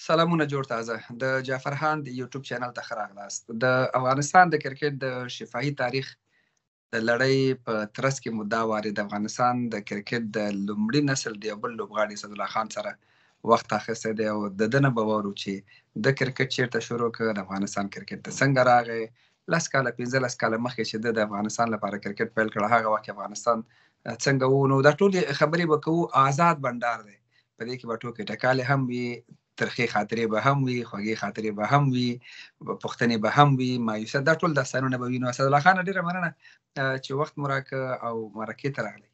سلامونه جوړ تازه د جعفر خان د یوټیوب چینل ته ښه راغلاست. د افغانستان د کرکټ د شفاهي تاریخ د لړۍ په ترڅ کې مو دا وارې د افغانستان د کرکټ د لومړي نسل د یو بل لوبغاړي اسدالله خان سره وخت اخیستی دی او د ده نه به واورو چې د کرکټ چیرته شروع کړ، د افغانستان کرکټ ته څنګه راغی، 10 کاله 15 کاله مخکې چې ده د افغانستان لپاره کرکټ پیل کړ هغه وخت کې افغانستان څنګه وو. نو دا ټولې خبرې به کوو. آزاد بنډار دی، په دې کې به ټوکې ټکالې هم وي، ترخې خاطرې به هم وي، خوږې خاطرې به هم وي، پوښتنې به هم وي، مایوسه، دا ټول داستانونه به وي. نو اسدالله خان ډېره مننه چې وخت مو راکړ او مرکې ته راغلی.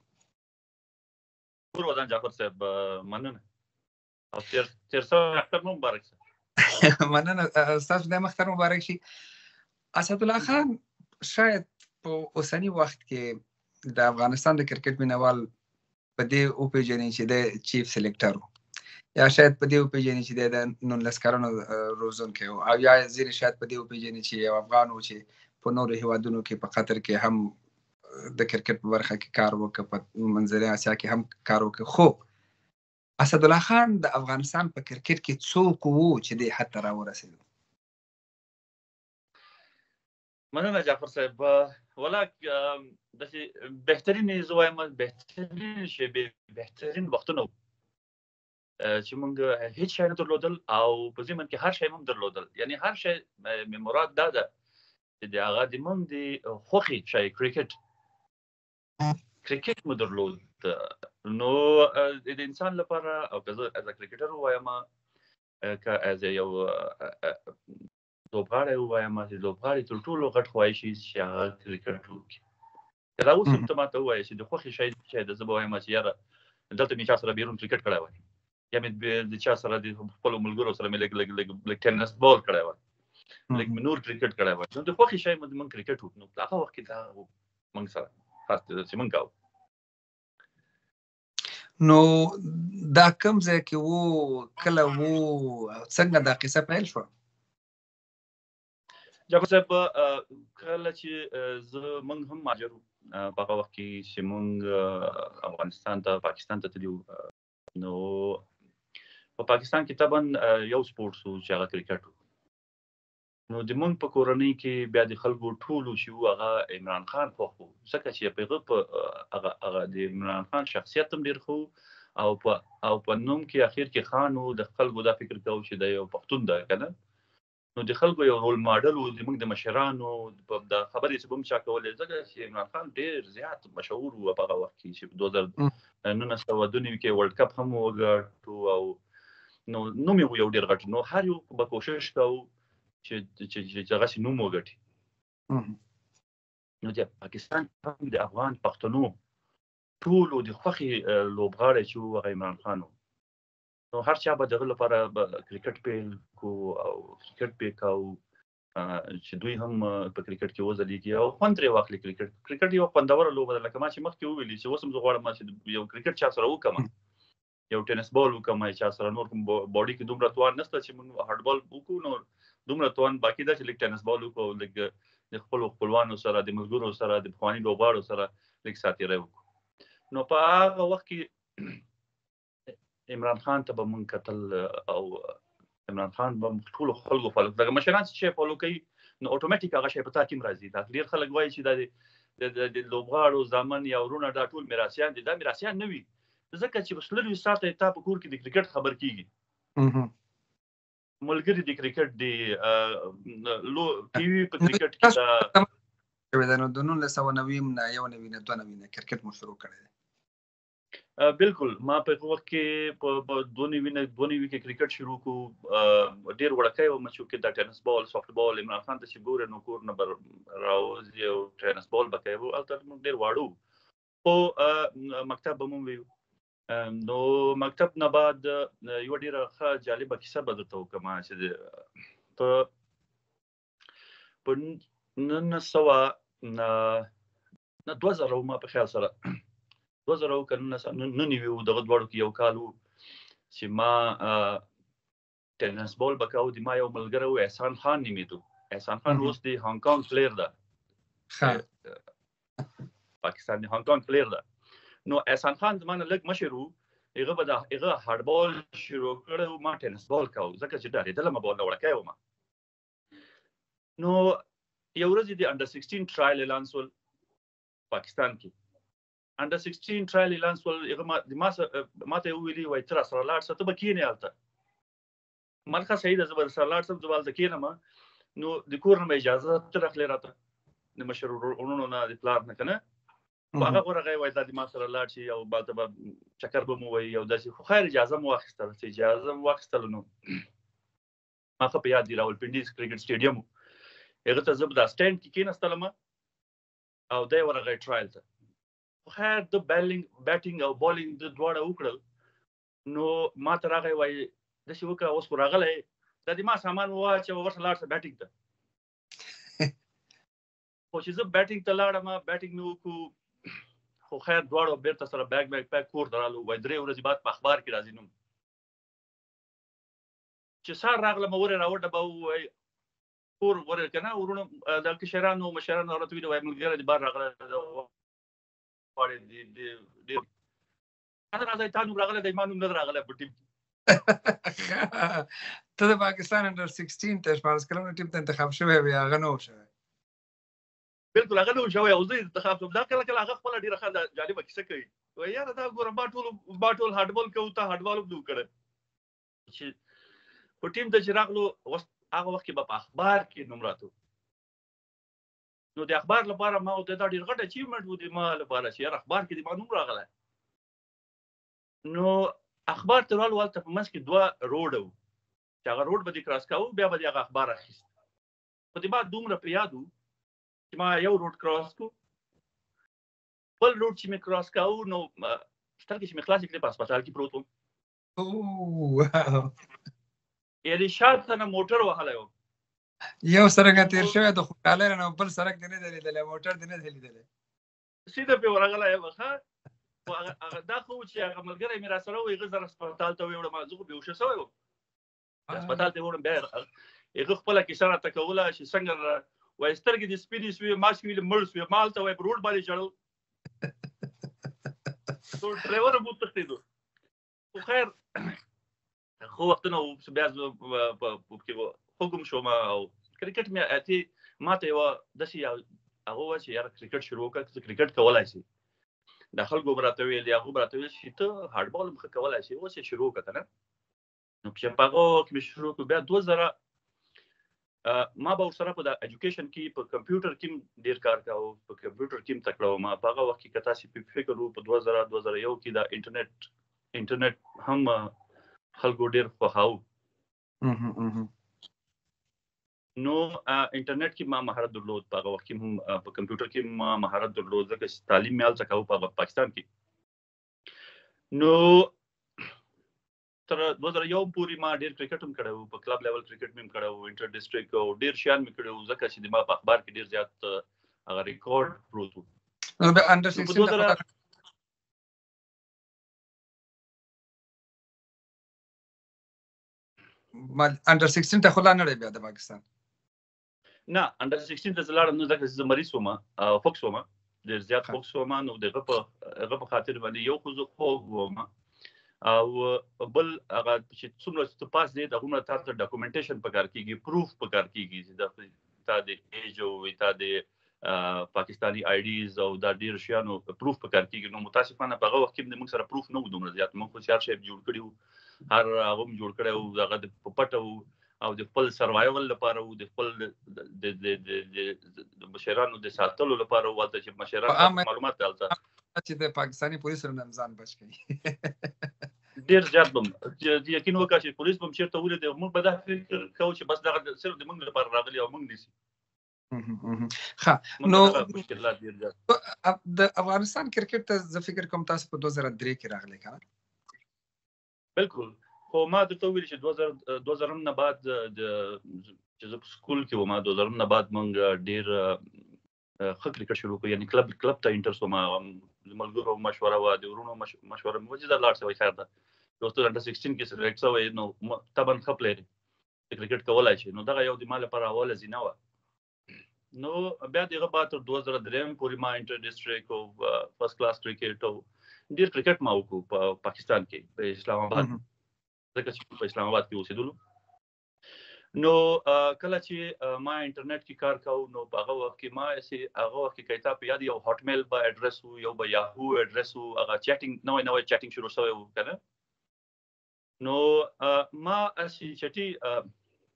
کور ودان جعفر صاحب، مننه او تیر سوی اختر مو مبارک شه. مننه، ستاسو د اختر مبارک شي. اسدالله خان شاید په اوسني وخت کې د افغانستان د کرکټ مینوال په دې وپېژني چې د چیف سلیکټر و، یا شاید په دې وپېژني چې د 19 کلنو روزونکی و، او یا ځینې شاید په دې وپېژني چې یو افغان و چې په نورو هیوادونو کې په قطر کې هم د کرکټ په برخه کې کار وکړ، په منځنۍ اسیا کې هم کار وکړ. خو اسدالله خان د افغانستان په کرکټ کې څوک وو چې دې حد ته راورسېدو؟ مننه جعفر صاحب. ولا داسې بهترین، زه وایم بهترین شیبې، بهترین وختونه چې موږ هیڅ شی نه درلودل او په ضمن کې هر شی موږ درلودل. یعنی هر شی مې مراد دا ده چې د هغه د موږ د خوښې شی کرکټ مو درلود. نو د انسان لپاره، او که زه as a cricketer ووایم، که as یو لوبغاړی ووایم، چې لوبغاړي تر ټولو غټ خواهش یې چې هغه کرکټ وکړي. که دا اوس هم ته ماته ووایې چې د خوښې شی څه دی، زه به وایم چې یاره دلته مې چا سره بیرون کرکټ کړی وای، یا مې د چا سره د خپلو ملګرو سره مې لږ لږ لږ لږ ټینس بال کړی وای، لږ مې نور کرکټ کړی وای. نو د خوښې شی مو موږ کرکټ وکړو. نو هغه وخت کې دا موږ سره خاص چې موږ کاوه. نو دا کوم ځای کې وو، کله وو، څنګه دا قصه پیل شوه؟ جعفر صاحب، کله چې زه موږ هم مهاجر وو په هغه وخت کې چې موږ افغانستان ته پاکستان ته تللي وو، نو په پاکستان کې طبعا یو سپورټس و چې هغه کرکټ و. نو د موږ په کورنۍ کې بیا د خلکو ټولو چې وو هغه عمران خان خوښ و، ځکه چې په هغه په هغه هغه د عمران خان شخصیت هم ډېر ښه و، او په نوم کې اخر کې خان و. د خلکو دا فکر کاوه چې دا یو پښتون ده که نه. نو د خلکو یو رول ماډل و، د موږ د مشرانو د خبرې چې به هم چا کولې، ځکه چې عمران خان ډېر زیات مشهور و په هغه وخت کې چې په 2019 کې ورلډ کپ هم وګټو، او نو نوم یې و یو ډېر غټ. نو هر یو به کوشش کاوه چې چې چې هغسې نوم وګټي. نو د پاکستان هم د افغان پښتنو ټولو د خوښې لوبغاړی چې و هغه عمران خان و. نو هر چا به د هغه لپاره کرکټ پیل کو او کرکټ پې کاوه چې دوی هم په کرکټ کې وځلېږي او خوند ترې واخلي. کرکټ یو خوندوره لوبه ده، لکه ما چې مخکې وویلي چې اوس هم زه غواړم چې یو کرکټ چا سره وکړم، یو ټینس بال وکړم چا سره. نور کوم باډي کې دومره توان نشته چې موږ هارډبال وکړو، نو دومره توان باقي ده چې لږ ټینس بال وکړو او لږ د خپلو خپلوانو سره، د ملګرو سره، د پخواني لوبغاړو سره لږ ساتیری وکړو. نو په هغه وخت کې عمران خان ته به مونږ کتل، او عمران خان به ټولو خلکو follow، دغه مشران چې شی follow کوي نو اتوماتیک هغه شی په تا کې هم راځي. دا ډېر خلک وایي چې دا د لوبغاړو زامن یا وروڼه دا ټول میراثیان دي. دا میراثیان نه وي، ځکه چې 24 ساعته تا په کور کې د کرکټ خبر کیږي، ملګري د کرکټ دی، لو ټي وي په کرکټ کې دا نو د 1990 نه 91 نه 92 نه کرکټ مو شروع کړی دی. بالکل، ما په هغه وخت کې په 92 نه 92 کې کرکټ شروع کو. ډېر وړکی وم چې کې دا ټینس بال، سافټ بال، عمران خان ته چې ګورې نو کور نه به راوځي او ټینس بال به کوي. هلته موږ ډېر واړه وو، خو مکتب به مونږ ویو. نو مکتب نه بعد یوه ډېره ښه جالبه کیسه به درته وکړم چې په 1900 نه 2000 ما په خیال سره 2000 که 1999 وو، دغه دواړو کې یو کال و چې ما ټینس بال به کاوه. د ما یو ملګری و، احسان خان نومېدو. احسان خان اوس د هانګ کانګ player ده، پاکستان د هانګ کانګ player ده. نو احسان خان زما نه لږ مشر و، هغه به د هغه هارډبال شروع کړی و، ما ټینس بال کاوه، ځکه چې ډارېدلم، بال نه وړکی وم. نو یو ورځ د انډر 16 ټرایل اعلان سول پاکستان کې، انډر 16 ټرایل اعلان سول. هغه ما د ما ما ته ویلي، وای تر سره لاړ شه، ته به کینې هلته. ملخه صحیح ده، زه به سره لاړ شم، زه به هلته کینم. نو د کور نه مې اجازه تر اخلې راته، د مشر ورونو نه، د پلار نه، که نه هغه ورغی وای دا د ما سره لاړ شي او هلته به چکر به مو وایي او داسې. خو خیر اجازه مو واخیستله، چې اجازه مو واخیستله نو ما ښه په یاد دي، راولپنډي کرکټ سټیډیم، هغه ته زه به دا سټینډ کې کېناستلم او دی ورغی ټرایل ته. خو خیر د بیلینګ بیټینګ او بالینګ د دواړه وکړل. نو ما ته راغی، وایي داسې وکړه، اوس خو راغلی، دا د ما سامان واچوه، ورته لاړ شه بیټینګ ته. خو چې زه بیټینګ ته لاړم، بیټینګ مې وکړو، خو خیر دواړو بیرته سره بیګ بیګ پیک کور ته رالو. وایي 3 ورځې بعد په اخبار کې راځي نوم. چې سهار راغلم، ورې راوډبه، وایي کور ورې که نه وروڼو د کشرانو مشرانو راته ویلي، وایي ملګری دې بار راغلی غواړي ډېر راځي، تا نوم راغلی دی، ما نوم نه راغلی په ټیم کې. ته د پاکستان انډر 16 ته 16 کلنو ټیم ته انتخاب شوی وې، هغه نه و شوی؟ بالکل هغه نه و شوی او زه انتخاب شوم. دا کله کله هغه خپله ډېره ښه جالبه کیسه کوي، وایي یاره دا ګوره ما ټول هانډبال کوو، تا هانډبال هم نه و کړی. چې خو ټیم ته چې راغلو، اوس هغه وخت کې به په اخبار کې نوم راتو، نو د اخبار لپاره ما دا ډېر غټ اچیومنټ و د ما لپاره چې یاره اخبار کې د ما نوم راغلی. نو اخبار ته رالو، هلته په منځ کې 2 روډ وو، چې هغه روډ به دې کراس کاوه، بیا به دې هغه اخبار اخیست. خو د ما دومره په یاد و چې ما یو روډ کراس کو، بل روډ چې مې کراس کاوه نو سترګې چې مې خلاصې کړې په هسپتال کې پروت وم. یعنې شاته نه موټر وهلی وم. یو سړک تېر شوی د خوشحالۍ نه، بل سړک دې نه دی لیدلی، موټر دې نه دی لیدلی، سیده پرې ورغلی یم. ښه خو هغه دا خو چې هغه ملګری مې راسره و، هغه زه هسپتال ته ویوړم، زه خو بېهوښه شوی وم، هسپتال ته یې وړم. بیا هغه خپله کیسه راته کوله چې څنګه وایي سترګې دې سپینې سوې، ما چې ویلې مړ سوې، ما هلته وایي په روډ باندې ژړل، نو ډرایور هم وتښتېدو. خو خیر خو وختونه وو، بیا زه په کې خوږم شوم او کرکټ مې اتې ما ته یوه داسې هغه وه چې یاره کرکټ شروع کړه، ته کرکټ کولای شي. د خلکو به راته ویل، هغو به راته ویل چې ته هارډبال هم ښه کولای شي، اوس یې شروع کړه که نه. نو چې په هغه وخت مې شروع کړو، بیا 2000 ما به ورسره په د ایجوکیشن کې په کمپیوټر کې ډېر کار کاوه، په کمپیوټر کې هم تکړه وم. په هغه وخت کې که تاسې په فکر وو په 2000 2001 کې دا انټرنیټ هم خلکو ډېر خوښاوه. نو انټرنیټ کې ما مهارت درلود، په هغه وخت کې هم په کمپیوټر کې ما مهارت درلود، ځکه چې تعلیم مې هلته کاوه په هغه پاکستان کې. نو تر 2001 پورې ما ډېر کرکټ هم کړی و، په کلب لیول کرکټ مې هم کړی و، انټر ډسټریکټ او ډېر شیان مې کړي وو، ځکه چې د ما په اخبار کې ډېر زیات هغه ریکارډ پروت و. نو د انډر 16 انډر 16 ته خو لا نه دی بیا د پاکستان؟ نه، انډر 16 ته زه لاړم نو ځکه چې زه مریض وم، خوږ شوم، ډېر زیات خوږ شوم. نو د هغه په خاطر باندې یو خو زه خوږ وم، او بل هغه چې څومره چې ته پاس دی هغومره تا ته ډاکومنټیشن پکار کېږي، پروف پکار کېږي چې دا تا د ایج او تا د پاکستاني آی ډیز او دا ډېر شیانو پروف پکار کېږي. نو متاسفانه په هغه وخت کې موږ سره پروف نه و دومره زیات، موږ خو هر شی جوړ کړي وو، هر هغه هم جوړ کړی وو، هغه د په پټه وو او د خپل سروایول لپاره وو، د خپل د مشرانو د ساتلو لپاره وو، هلته چې مشران معلومات هلته چې د پاکستاني پولیسو نه ځان بچ کړي. ډېر زیات بم یقین وکړه چې پولیس بم چېرته ولید، موږ به دا فکر کوو چې بس دغه صرف د موږ لپاره راغلي او موږ نیسي. ښه، نو د افغانستان کرکټ ته زه فکر کوم تاسو په 2003 کې راغلی که نه؟ بالکل، خو ما درته وویل چې 2000 نه بعد چې زه په سکول کې وم، 2000 نه بعد موږ ډېر ښه کرکټ شروع کړو، یعنی کلب ته انټر شوم، د ملګرو مشوره وه، د وروڼو مشوره مې وه چې زه لاړ شم، خیر ده، دوستو انډر 16 کې سلیکټ شوی، نو طبعا ښه پلیر کرکټ کولای شي. نو دغه یو د ما لپاره اوله زینه وه. نو بیا دغه بعد تر 2003 پورې ما انټر ډسټریکټ او فرست کلاس کرکټ او ډیر کرکټ ما وکړو په پاکستان کې، په اسلام آباد، ځکه چې په اسلام آباد کې اوسېدلو. نو کله چې ما انټرنیټ کې کار کاوه، نو په هغه وخت کې ما هسې، هغه وخت کې که تا په یاد، یو هاټ میل به اډرس و، یو به یاهو اډرس و، هغه چیټینګ نوی نوی چیټینګ شروع شوی و که نه. نو ما هسې چټي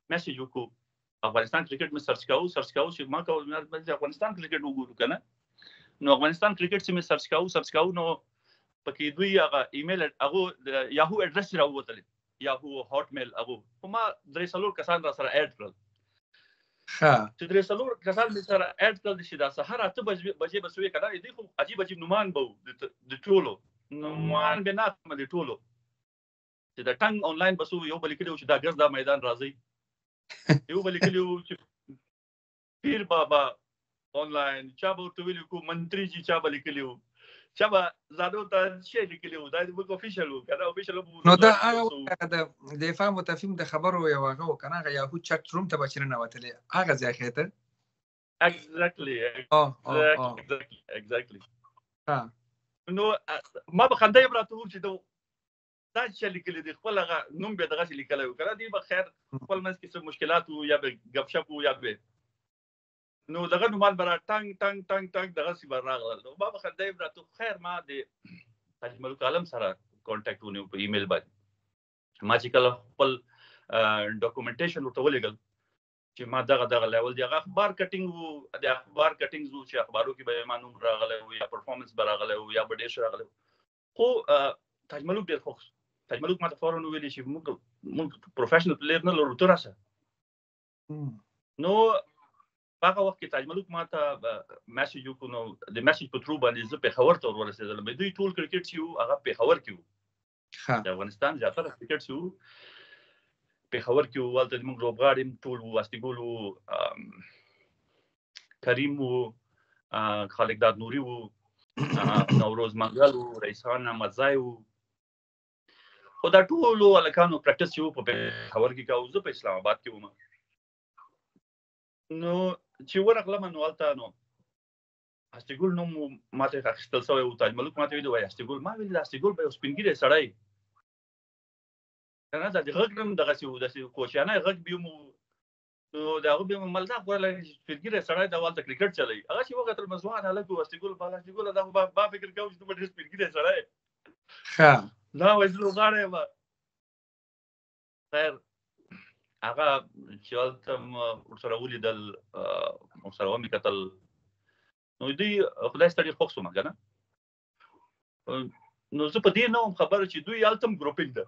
میسج وکړو، افغانستان کرکټ مې سرچ کاوه، سرچ کاوه چې ما کاوه چې افغانستان کرکټ وګورو که نه. نو افغانستان کرکټ چې مې سرچ کاوه، سرچ کاوه، نو پکې دوی هغه ایمیل، هغه یاهو اډرس راووتلې، یاهو هاټ میل هغه. خو ما درې څلور کسان را سره اډ کړل. چې درې څلور کسان مې سره اډ کړل، چې دا سهار 8 بجې به سوې که نه، دوی خو عجیب عجیب نومان به وو، د ټولو نومان به نه اخلم، د ټولو چې د ټنګ آنلاین به سو. یو به لیکلي وو چې دا ګز دا میدان راځي، یو به لیکلي وو چې پیر بابا آنلاین، چا به ورته ویلي کو منتری جی، چا به لیکلي وو، چا به ځانو ته شی لیکلي وو. دا موږ افیشل وو که نه، افیشل وو. نو دا هغه د افهام و تفهیم د خبرو یو هغه و که نه، هغه یاهو چټ روم ته به چې ننوتلې هغه ځای ښی ته. اگزیکټلی. نو ما به خندا یې راته وو چې دا چې لیکلي دي، خپل هغه نوم به دغسې لیکلی و که نه. دوی به خیر خپل منځ کې څه مشکلات وو، یا به ګپ شپ وو، یا به نو دغه نومان به را ټنګ ټنګ ټنګ ټنګ دغسې به راغلل. نو ما به خندا یې راته. خیر، ما د تاج ملوک عالم سره کانټیکټ ونیو په ایمیل باندې. ما چې کله خپل ډاکومنټیشن ورته ولېږل چې ما دغه دغه لیول دی، هغه اخبار کټینګ وو، د اخبار کټینګ وو چې اخبارو کې به ما نوم راغلی وو، یا پرفارمنس به راغلی وو، یا به ډېر څه راغلی وو. خو تاج ملوک ډېر خوښ. تاج ملوک ما ته فوراً وویل چې موږ پروفیشنل پلیر نه لرو، ته راشه. نو په هغه وخت کې تاج ملوک ما ته میسج وکړو. نو د میسج په ترو باندې زه پېښور ته ورسېدلم. دوی ټول کرکټ چې وو هغه پېښور کې وو. د افغانستان زیاتره کرکټ چې وو پېښور کې وو. هلته زموږ لوبغاړي هم ټول وو، واستیګول وو، کریم وو، خالقداد نوري وو، نوروز منګل وو، رئیسان احمدزی وو. خو دا ټولو هلکانو پریکټس چې وو په پېښور کې کاوه، زه په اسلام آباد کې وم. نو چې ورغلم نو هلته نو هستیګل نوم ما ته اخیستل شوی و. تاج ملوک ما ته ویلي وایي هستیګل، ما ویل هستیګل به یو سپین ږیری سړی که نه، دا د غږ هم دغسې و، داسې کوچیانی غږ به هم و. نو د هغه به مل دا خو لکه چې سپین ږیری سړی دا هلته کرکټ چلوي. هغه چې وکتل ما ځوان هلک و، هستیګل بالا، هستیګل دا خو ما فکر کاوه چې ته به ډېر سپین ږیری سړی. نه وایي زه لوبغاړی یم. خیر، هغه چې هلته ورسره ولیدل، ورسره ومې کتل، نو دوی خدای ستړي ډېر خوښ شوم که نه. نو زه په دې نه وم خبر چې دوی هلته هم ګروپینګ ده.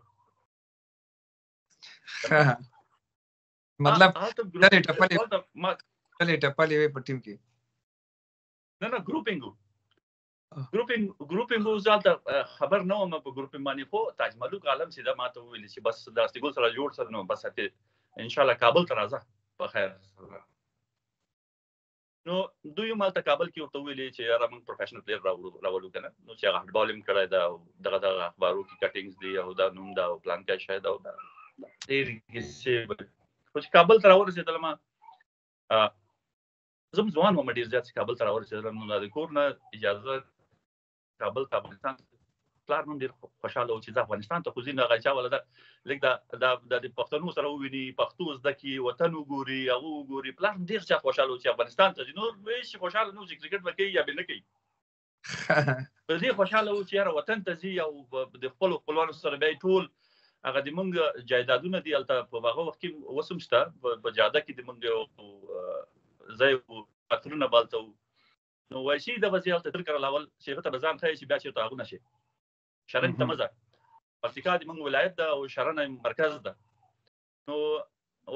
مطلب ډلې ټپلې، ډلې ټپلې وې په ټیم کې؟ نه نه، ګروپینګ وو، ګروپینګ وو. زه هلته خبر نه وم په ګروپینګ باندې. خو تاج ملوک عالم چې ده ما ته وویل چې بس د استیګل سره جوړ سره، نو بس ته انشاءالله کابل ته راځه په خیر. نو دوی هم هلته کابل کې ورته وویلې چې یاره موږ پروفیشنل پلیر راولو که نه. نو چې هغه هډبال هم کړی ده، او دغه دغه اخبارو کې کټینګز دي، او دا نوم ده، او پلان کې شاید، او دا ډېرې کیسې به. خو چې کابل ته راورسېدلم، زه هم ځوان وم ډېر زیات، چې کابل ته راورسېدلم نو د کور نه اجازه کابل ته افغانستان، پلار مې ډېر خوشحاله و چې زه افغانستان ته خو ځینې هغه چا ولا ده لږ دا د پښتنو سره وویني، پښتو زده کړي، وطن وګوري، هغه وګوري. پلار مې ډېر زیات خوشحاله و چې افغانستان ته ځي. نور هېڅ خوشحاله نه و چې کرکټ به کوي یا به نه کوي. په دې خوشحاله و چې یاره وطن ته ځي او د خپلو خپلوانو سره بیا ټول هغه د مونږ جایدادونه دي هلته په هغه وخت کې اوس هم شته، په جاده کې د مونږ یو ځای و، عطرونه به هلته وو. نو وایي چې دا به ځي هلته تر کره لاول چې هغه ته به ځان ښیي چې بیا چېرته هغه نه شي. شرن ته مه ځه، پکتیکا د مونږ ولایت ده او شرن مرکز ده. نو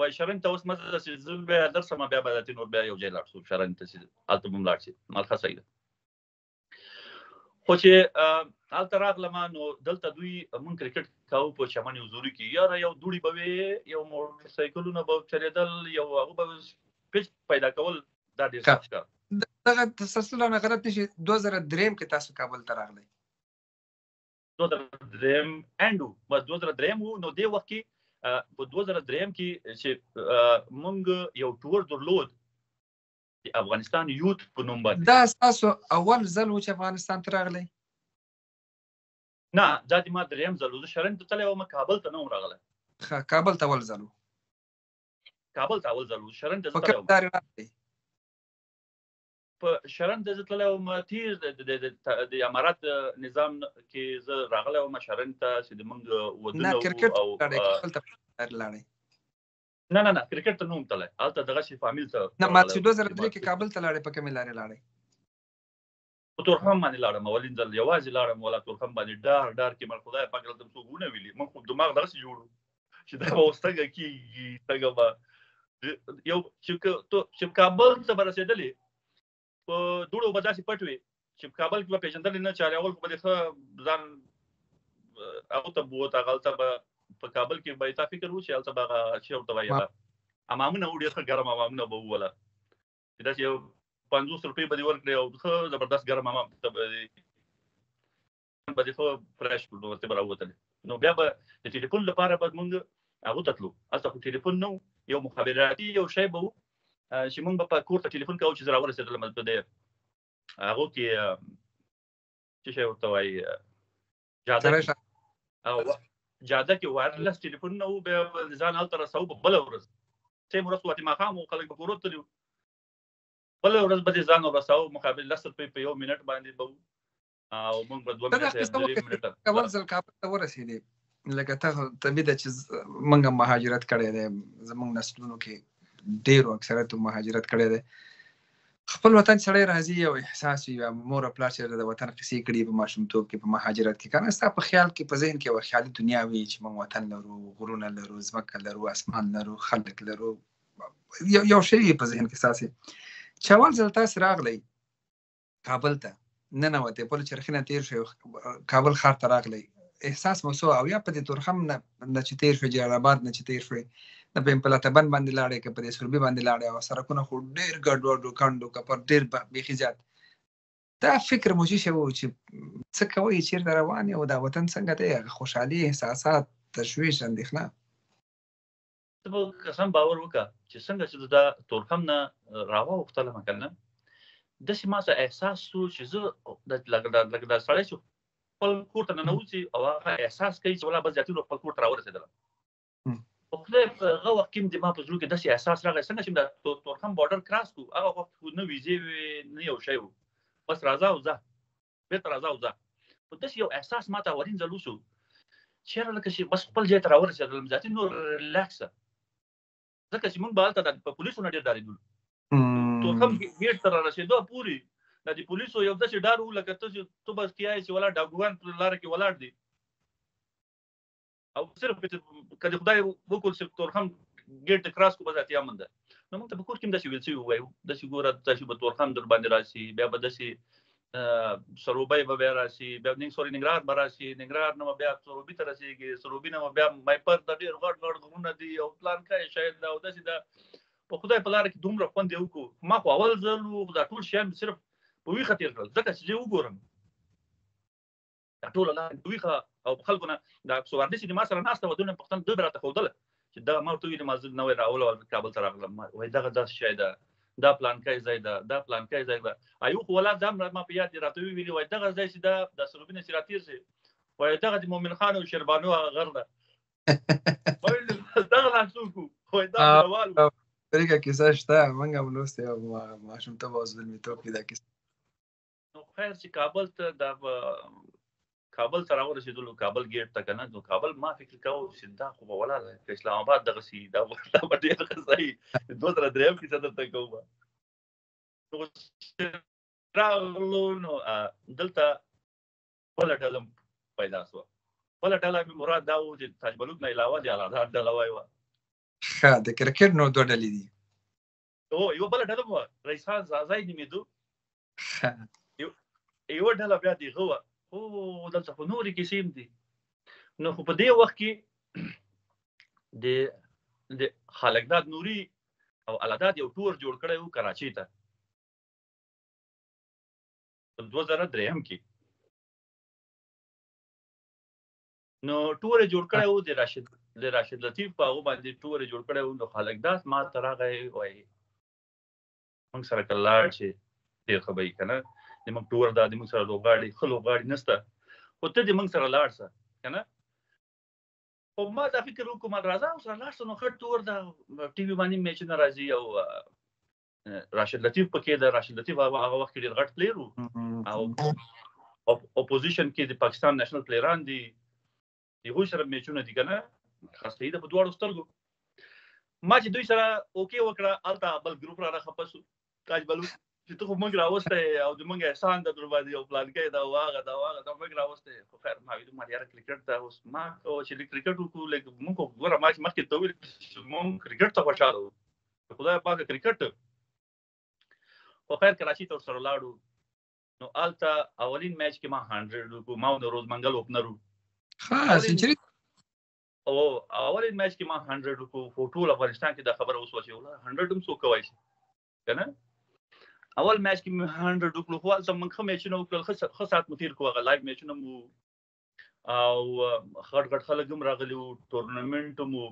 وایي شرن ته اوس مه ځه چې زه بیا درسم، بیا به داسې نور بیا یو ځای لاړ شو شرن ته چې هلته به هم لاړ شي، مال ښه صحیح ده. خو چې هلته راغلم نو دلته دوی مونږ کرکټ کاوه په چمن حضوري کې، یاره یو دوړي به وې، یو موټر سایکلونه به چلېدل، یو هغه به پیچ پیدا کول، دا ډېر سخت کار. دغه تسلسل نه غلط نشي، 2003 کې تاسو کابل ته راغلئ؟ 2003 اند و، بس 2003 و. نو دې وخت کې په 2003 کې چې مونږ یو ټور درلود د افغانستان یوت په نوم باندې. دا ستاسو اول ځل و چې افغانستان ته راغلئ؟ نه، دا د ما دریم ځل و. زه شرن ته تللی وم، کابل ته نه وم راغلی. ښه، کابل ته اول ځل و. کابل ته اول ځل و، شرن ته زه په تللی کوم وم. لارې راغلی؟ په شرن ته زه تللی وم، تیر د امارات نظام کې زه راغلی وم شرن ته، چې د موږ نه ودونه وو. کرکټ او لاړې، کابل ته په لارې لاړې؟ نه نه نه، کرکټ ته نه وم تللی، هلته دغسې فامیل ته نه، ما راغلی چې وم. 2003 کې کابل ته لاړې، په کومې لارې لاړې؟ په تورخم باندې لاړم، اولین ځل یوازې لاړم. ولا تورخم باندې ډار ډار کې، مر خدای پاک دلته څوک ونه ویلي. موږ خو دماغ دغسې جوړو چې دا به اوس څنګه کېږي، څنګه به یو چې کابل ته به رسېدلې، په دوړو به داسې پټ وې چې په کابل کې به پېژندلې نه. چې اول خو به دې ښه ځان هغه ته بوت، هغلته به په کابل کې به تا فکر و چې هلته به هغه چې ورته وایي هغه امامونه وو، ډېر ښه ګرم امامونه به ووله، چې داسې یو 50 روپۍ به دې ورکړې او ښه زبردست ګرم امام ته به دې ښه فرش کړو، نو ورته به راووتلې. نو بیا به د ټلیفون لپاره به موږ هغو ته تلو. هلته خو ټلیفون نه و، یو مخابراتي یو شی به و چې موږ به په کور ته ټلیفون کوو چې زه راورسېدلم. په دې هغو کې څه شی ورته وایي، جاده کې، او جاده کې وایرلس ټلیفون نه و. بیا به ځان هلته رسوو. په بله ورځ سیم ورځ خو واتې ماښام و، خلک به کورو تللي وو. بله ورځ به دې ځان ورساوه، مقابل 10 روپۍ په یو منټ باندې به وو، او موږ به 2 ته دا منټه یا قصه 3 وکړه منټه. اول ځل کابل ته ورسېدې، لکه ته طبیعي ده چې موږ هم مهاجرت کړی دی، زموږ نسلونو کې ډېرو اکثریتو مهاجرت کړی دی. خپل وطن سړی راځي او احساس وي، یا مور او پلار چې د وطن قصې کړي په ماشومتوب کې، په مهاجرت کې، که نه ستا په خیال کې په ذهن کې یوه خیالي دنیا وي چې موږ وطن لرو، غرونه لرو، ځمکه لرو، اسمان لرو، خلک لرو، یو شی په ذهن کې ستاسې. چې اول ځل تاسې راغلی کابل ته ننوتې، پل چرخي نه تېر شوې، کابل ښار ته راغلی، احساس مو څه؟ او یا په دې تورخم نه چې تېر شوې، جلال آباد نه چې تېر شوې، نه په پلاتبند باندې لاړې که په دې سوربي باندې لاړې، او سړکونه خو ډېر ګډوډ و، کنډو کپر ډېر بیخي زیات. دا فکر مو څه شی و چې څه کوئ، چېرته روان یې او دا وطن څنګه دی؟ هغه خوشحالي، احساسات، تشویش، اندېښنه. ته به قسم باور وکړه چې څنګه چې دا تورخم نه راواوښتلم که نه، داسې ما څه احساس شو چې زه لکه دا سړی چې خپل کور ته ننوځي او هغه احساس کوي چې ولا بس زیاتي خپل کور ته راورسېدلم. خو خدای په هغه وخت کې د ما په زړه کې داسې احساس راغی، څنګه چې دا تورخم بارډر کراس کړو، هغه وخت خو نه ویزې وې نه یو شی و، بس راځه او ځه، بېرته راځه او ځه. خو داسې یو احساس ما ته اولین ځل وشو چې یاره لکه چې بس خپل ځای ته راورسېدلم، زیاتي نور ریلکس، ځکه چې موږ به هلته په پولیسو نه ډېر ډارېدلو. تورخم ګېټ ته رارسېدو پورې دا د پولیسو یو داسې ډار و لکه ته چې ته بس کیای چې ولاړ ډاګوان په لاره کې ولاړ دي، او صرف که د خدای وکړ چې تورخم ګېټ ته کراس کړو، بس اتیا من ده. نو موږ ته په کور کې هم داسې ویل شوي وایو، داسې ګوره داسې به تورخم در باندې راشي، بیا به داسې سروبی به بیا راشي، بیا سوري ننګرهار به راشي، ننګرهار نه به بیا سروبي ته رسېږي، سروبي نه به بیا میپر ته ډېر غټ غټ غرونه دي او پلان کوي شاید دا او داسې ده. په خدای په لاره کې دومره خوند یې وکړو. ما خو اول ځل و، خو دا ټول شیان مې صرف په ویښه تېر کړل، ځکه چې زه وګورم دا ټوله لاره په ویښه او په خلکو نه دا سوارلي چې د ما سره ناسته وه، دونه پوښتنه دوی به راته ښودله چې دا ما ورته وویل، ما زه نوی راولم او کابل ته راغلم، وایي دغه داسې شی ده، دا پلانکی ځای ده، دا پلانکی ځای ده. ایو خو ولا دا هم ما په یاد دی راته ویلي، وایي دغه ځای چې دا د سروبي نه چې راتېر شي، وایي دغه د مومن خان او شیربانو هغه غر ده. وایي دغه لا څوک وو؟ وایي دا روان وو. طریقه کیسه شته، موږ هم لوستې وه ماشومتوب او زلمیتوب کې دا کیسه. نو خیر چې کابل ته دا کابل ته راورسېدلو، کابل ګېټ ته که نه، نو کابل ما فکر کاوه چې دا خو به ولاړ دی، که اسلام آباد دغسې دا به ډېر ښه ځای وي. 2003 کیسه درته کوم. نو چې راغلو نو دلته بله ډله پیدا شوه. بله ډله مې مراد دا و چې تاج بلوک نه علاوه د الادار ډله وای وه. ښه، د کرکټ نو دوه ډلې دي. هو، یوه بله ډله وه، رئیس خان ځاځی نومېدو. یوه ډله بیا د هغه وه. هو، دلته خو نورې کیسې هم دي. نو خو په دې وخت کې د خالقداد نوري او الاداد یو ټور جوړ کړی و کراچۍ ته په 2003 کې. نو ټور یې جوړ کړی و د راشد لطیف په هغو باندې ټور یې جوړ کړی و. نو خالقداد ما ته راغی، وایي موږ سره که لاړ شي ډېر ښه به وي که نه، د موږ ټور دا د موږ سره لوبغاړي ښه لوبغاړي نشته، خو ته دې موږ سره لاړ شه که نه. خو ما دا فکر وکړ، ما راځه او سره لاړ شه، نو ښه ټور ده، ټي وي باندې میچونه راځي او راشد لطیف پکې ده. راشد لطیف هغه وخت کې ډېر غټ پلیر و او اپوزیشن کې د پاکستان نېشنل پلیران دي، هغوی سره میچونه دي که نه، خاصه ده په دواړو سترګو. ما چې دوی سره اوکې وکړه، هلته بل ګروپ را خپه شو، تاج بلوچ چې ته خو موږ راوستی او د موږ احسان ده در باندې او پلانکی ده او هغه ده او هغه ده، موږ راوستی. خو خیر، ما ویل ما یاره کرکټ ته اوس ما کوه چې لږ کرکټ وکړو، لږ موږ خو ګوره ما چې مخکې ته وویل چې موږ کرکټ ته خوشحاله وو، خدای پاک کرکټ. خو خیر کراچۍ ته ورسره لاړو، نو هلته اولین میچ کې ما 100 وکړو، ما او نوروز منګل اوپنر وو. ښه سنچري. او اولین میچ کې ما 100 وکړو، خو ټول افغانستان کې دا خبره وسوه چې ولا 100 هم څوک کوای شي که نه. اول میچ کې مې 100 وکړو، خو هلته موږ ښه میچونه وکړل، ښه ساعت مو تېر کړو، هغه لایو میچونه مو او غټ غټ خلک هم راغلي وو، ټورنمنټ هم وو.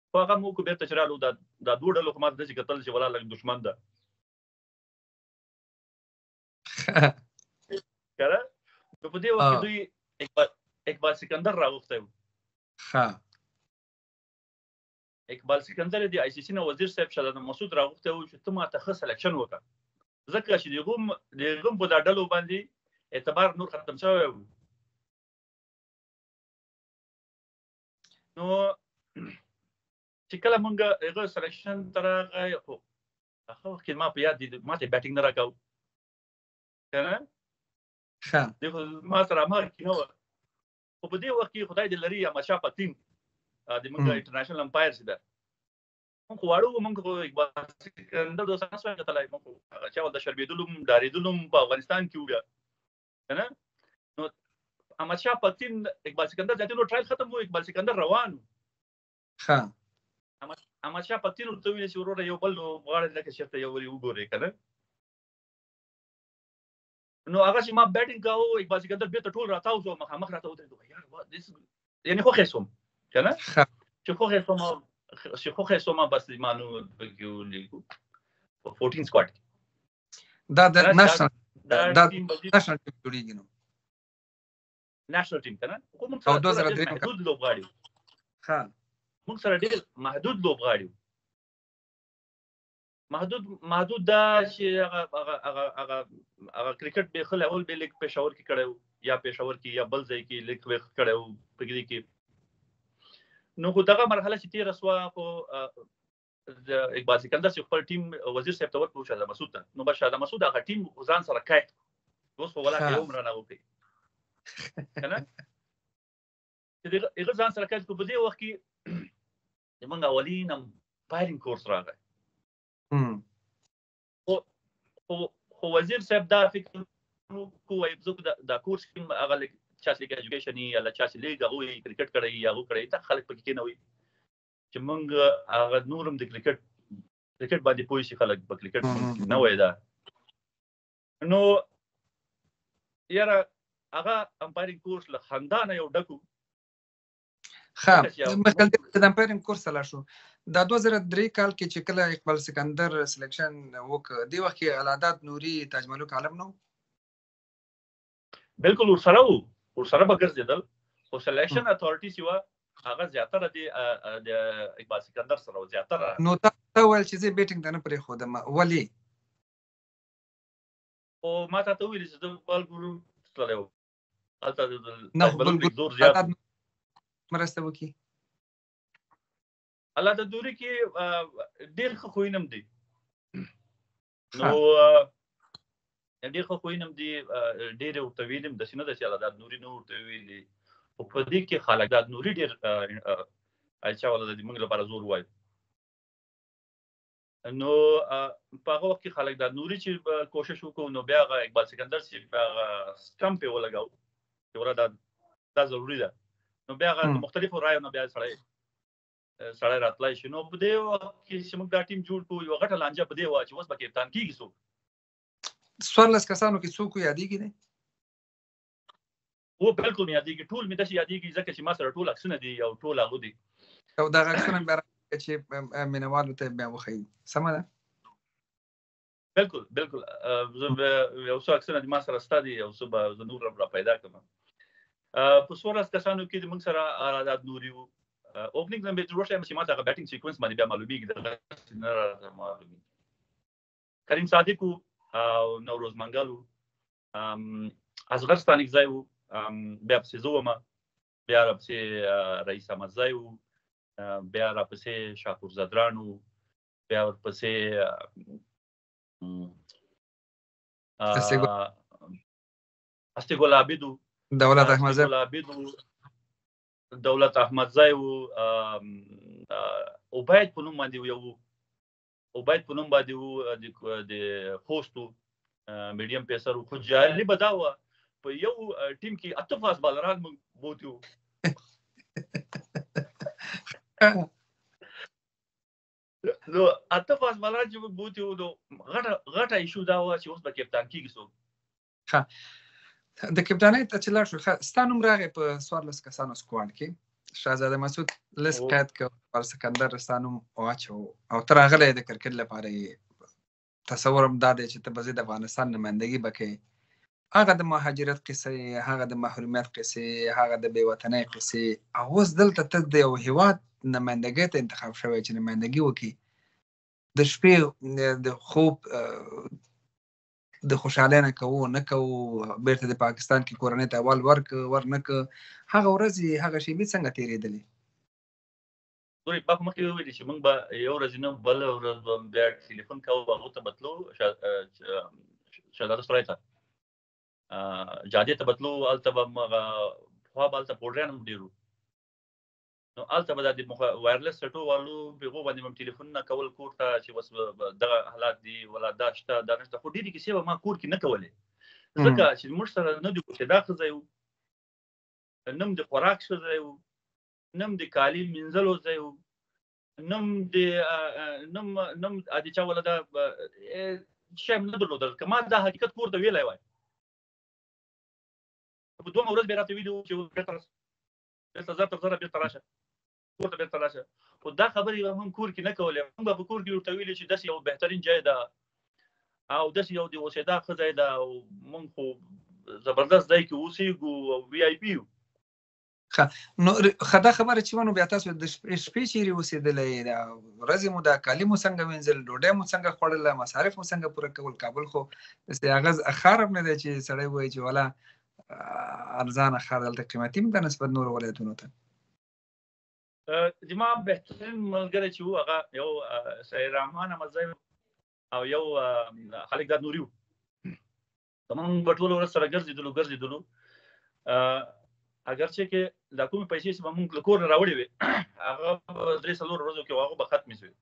خو هغه مو وکړو، بېرته چې رالو دا دوه ډلو خو ما ته داسې کتل چې ولا لږ دښمن ده که نه. نو په دې وخت کې دوی اقبال سکندر راغوښتی و. ښه. اقبال سکندر د آی سي سي نه وزیر صاحب شهزاده مسعود راغوښتی و چې ته ما ته ښه سلیکشن وکړه، ځکه چې د هغوم په دا ډلو باندې اعتبار نور ختم شوی و. نو چې کله مونږ هغه سلیکشن ته راغی، خو هغه وخت کې ما په یاد دي ما ته بیټینګ نه راکاوه که نه. ښه. دی خو ما سره هماغه کې نه وه. خو په دې وخت کې خدای دې لري احمد شاه پتین، د مونږ انټرنیشنل امپایر چې ده، مونږ خو واړه وو، مونږ خو اقبال سکندر دوستان نه سوای کتلی، مونږ خو هغه چا ورته شرمېدلو هم، ډارېدلو هم په افغانستان کې وو بیا که نه. نو احمد شاه پتین اقبال سکندر زیاتې نو ټرایل ختم و، اقبال سکندر روان و. ښه. احمد شاه پتین ورته وویل چې وروره یو بل لوبغاړی لکه چېرته یو ورې وګورئ که نه. نو هغه چې ما بیټینګ کاوه، اقبال سکندر بېرته ټول راتاو شو، مخامخ راته ودرېد، وایي یار یعنې خوښ یې شوم که نه. چې خوښ یې شوم، چې خوښ یې شوم، بس ما نو پکې ولیکو په 14 سکواډ کې. دا د نېشنل، دا نېشنل ټیم جوړېږي نو. نېشنل ټیم که نه، خو موږ سره ډېر محدود لوبغاړي وو. ښه. موږ سره ډېر محدود لوبغاړي وو. محدود دا چې هغه هغه هغه هغه هغه کرکټ به ښه لیول به لږ پېښور کې کړی و، یا پېښور کې یا بل ځای کې لږ به ښه کړی و په دې کې. نو خو دغه مرحله چې تېره شوه، خو د اقبال سکندر چې خپل ټیم وزیر صاحب ته ورکړو، شهزاده مسعود ته، نو بس شهزاده مسعود هغه ټیم ځان سره قید کړ، اوس خو ولاکه یو هم رانه وکړي که نه. چې هغه ځان سره قید کړو. په دې وخت کې زموږ اولین امپایرینګ کورس راغی. خو وزیر صاحب دا فکر وکړو، وایي زه دا کورس کې هغه لږ چا چې لږ ایجوکیشن یې یا له چا چې لږ هغوی کرکټ کړی یا هغو کړی، دا خلک پکې کېنوي چې موږ هغه نور هم د کرکټ باندې پوه شي، خلک په کرکټ نه وایي دا. نو یاره هغه امپایرینګ کورس له خندا نه یو ډک و. ښه، مخکې د امپایرینګ کورس ته لاړ شو. دا 2003 کال کې چې کله اقبال سکندر سلیکشن وکړ، دې وخت کې العداد نوري تاج ملوک عالم نه و؟ بالکل ورسره و، ورسره به ګرځېدل، خو سلیکشن اتارټي چې وه هغه زیاتره د اقبال سکندر سره و، زیاتره. نو تا ویل چې زه بیټینګ ته نه پرېښودم، ولې؟ خو ما تا ته وویل چې زه بل ګروپ تللی وم، هلته نه، تاج خو ملوک بل لږ زور زیات و. مرسته وکړي. الله د دوري کې ډېر ښه خویونه هم دي. نو، ډېر ښه خویونه هم دي، ډېر یې ورته ویلي هم، داسې نه ده چې الله داد نوري نه ورته ویلي، خو په دې کې خالق داد نوري ډېر، چا ولا د موږ لپاره زور وایي. نو په هغه وخت کې خالق داد نوري چې کوشش وکړو، نو بیا هغه اقبال سکندر چې هغه سټمپ یې ولګاو چې وره دا ضروري ده، نو بیا هغه د مختلفو رایو نه بیا سړی راتلای شي. نو په دې وخت کې چې موږ دا ټیم جوړ کړو، یوه غټه لانجه په دې وه چې اوس به کپتان کېږي څوک. 14 کسانو کې څوک یادېږي دی؟ هو بالکل مې یادېږي، ټول مې داسې یادېږي ځکه چې ما سره ټول عکسونه دي او ټول هغه دي. او دغه عکسونه بیا راکړه چې مینهوالو ته بیا وښیو، سمه ده؟ بالکل، بالکل. زه به یو څو عکسونه دي ما سره سته دي، یو څه به زه نور هم را پیدا کړم. په 14 کسانو کې د موږ سره آزاد نوري وو. اوپننګ نمبر جوړ شوی چې ما ته هغه بیټینګ سیکونس باندې بیا معلومیږي، دغه نه راته معلومیږي. کریم صادق وو او نوروز منګل وو، اصغر ستانکزی وو، بیا پسې زه وم، بیا راپسې رئیس احمدزی وو، بیا راپسې شاپور ځدراڼ وو، بیا ورپسې استې ګل عابد وو، دولت احمدزی، عابد وو، دولت احمدزی وو، عبید په نوم باندې یو عبید په نوم باندې وو، د خوست وو، میډیم پیسر وو. خو جالبه دا وه په یو ټیم کې 8 فاس بالران موږ بوتي وو. نو 8 فاس بالران چې موږ بوتي وو، نو غټه غټه ایشو دا وه چې اوس به کپتان کېږي څوک. ښه، د کپټانۍ ته چې لاړ شو، ښه ستا نوم راغی په 14 کسانو سکواډ کې، شاهزاده مسعود لست قید کړ، پر سکندر ستا نوم واچو او ته راغلی د کرکټ لپاره یې. تصور هم دا دی چې ته به ځې د افغانستان نمایندګي به کوې. هغه د مهاجرت قصې، هغه د محرومیت قصې، هغه د بې وطنۍ قصې، او اوس دلته ته د یو هیواد نمایندګۍ ته انتخاب شوی چې نمایندګي وکړي. د شپې د خوب د خوشحالۍ نه کوو نه کوو، بیرته د پاکستان کې کورنۍ ته اول ورک ور نه که، هغه ورځې هغه شېبې څنګه تېرېدلې؟ ګورئ، ما خو مخکې وویل چې موږ به یو ورځ نه بله ورځ به بیا ټلیفون کوو، هغو ته به تلو، شهزاده سرای ته، جادې ته به تلو، هلته به هغه پخوا به هلته پوډریان هم ډېر وو، نو هلته به د وایرلس سټو والو په هغو باندې به ټلیفونونه کول کور ته چې اوس دغه حالات دي، ولا دا شته دا نشته. خو ډېرې کیسې به ما کور کې نه کولې، ځکه چې موږ سره نه د اوسېدا ښه ځای و، نه هم د خوراک ښه ځای و، نه هم د کالي مینځلو ځای و، نه هم د نه هم نه هم د چا ولا دا شی هم نه درلودل. که ما دا حقیقت کور ته ویلی وای، په دویمه ورځ به یې راته ویلي وو چې بېرته راشه، بېرته زر تر زره بېرته راشه، کور ته بېرته راشه. خو دا خبرې به موږ کور کې نه کولې. موږ به په کور کې ورته ویلي چې داسې یو بهترین ځای ده او داسې یو د اوسېدا ښه ځای ده او موږ خو زبردست ځای کې اوسېږو او وي آی پي یو. ښه، نو ښه دا خبره چې ونه، بیا تاسو د شپې چیرې اوسېدلی، دا ورځې مو دا کالي مو څنګه وینځل، ډوډۍ مو څنګه خوړله، مصارف مو څنګه پوره کول؟ کابل خو داسې هغه ښار هم نه دی چې سړی وایي چې والا ارزانه ښار، دلته قیمتي هم ده نسبت نورو ولایتونو ته. زما بهترین ملګری چې وو هغه یو سید رحمان احمدزی او یو خالق داد نوري وو. موږ به ټوله ورځ سره ګرځېدلو ګرځېدلو. اګر چې کې دا کومې پیسې چې به موږ له کور نه راوړې وې، هغه 3-4 ورځو کې هغه به ختمې شوې.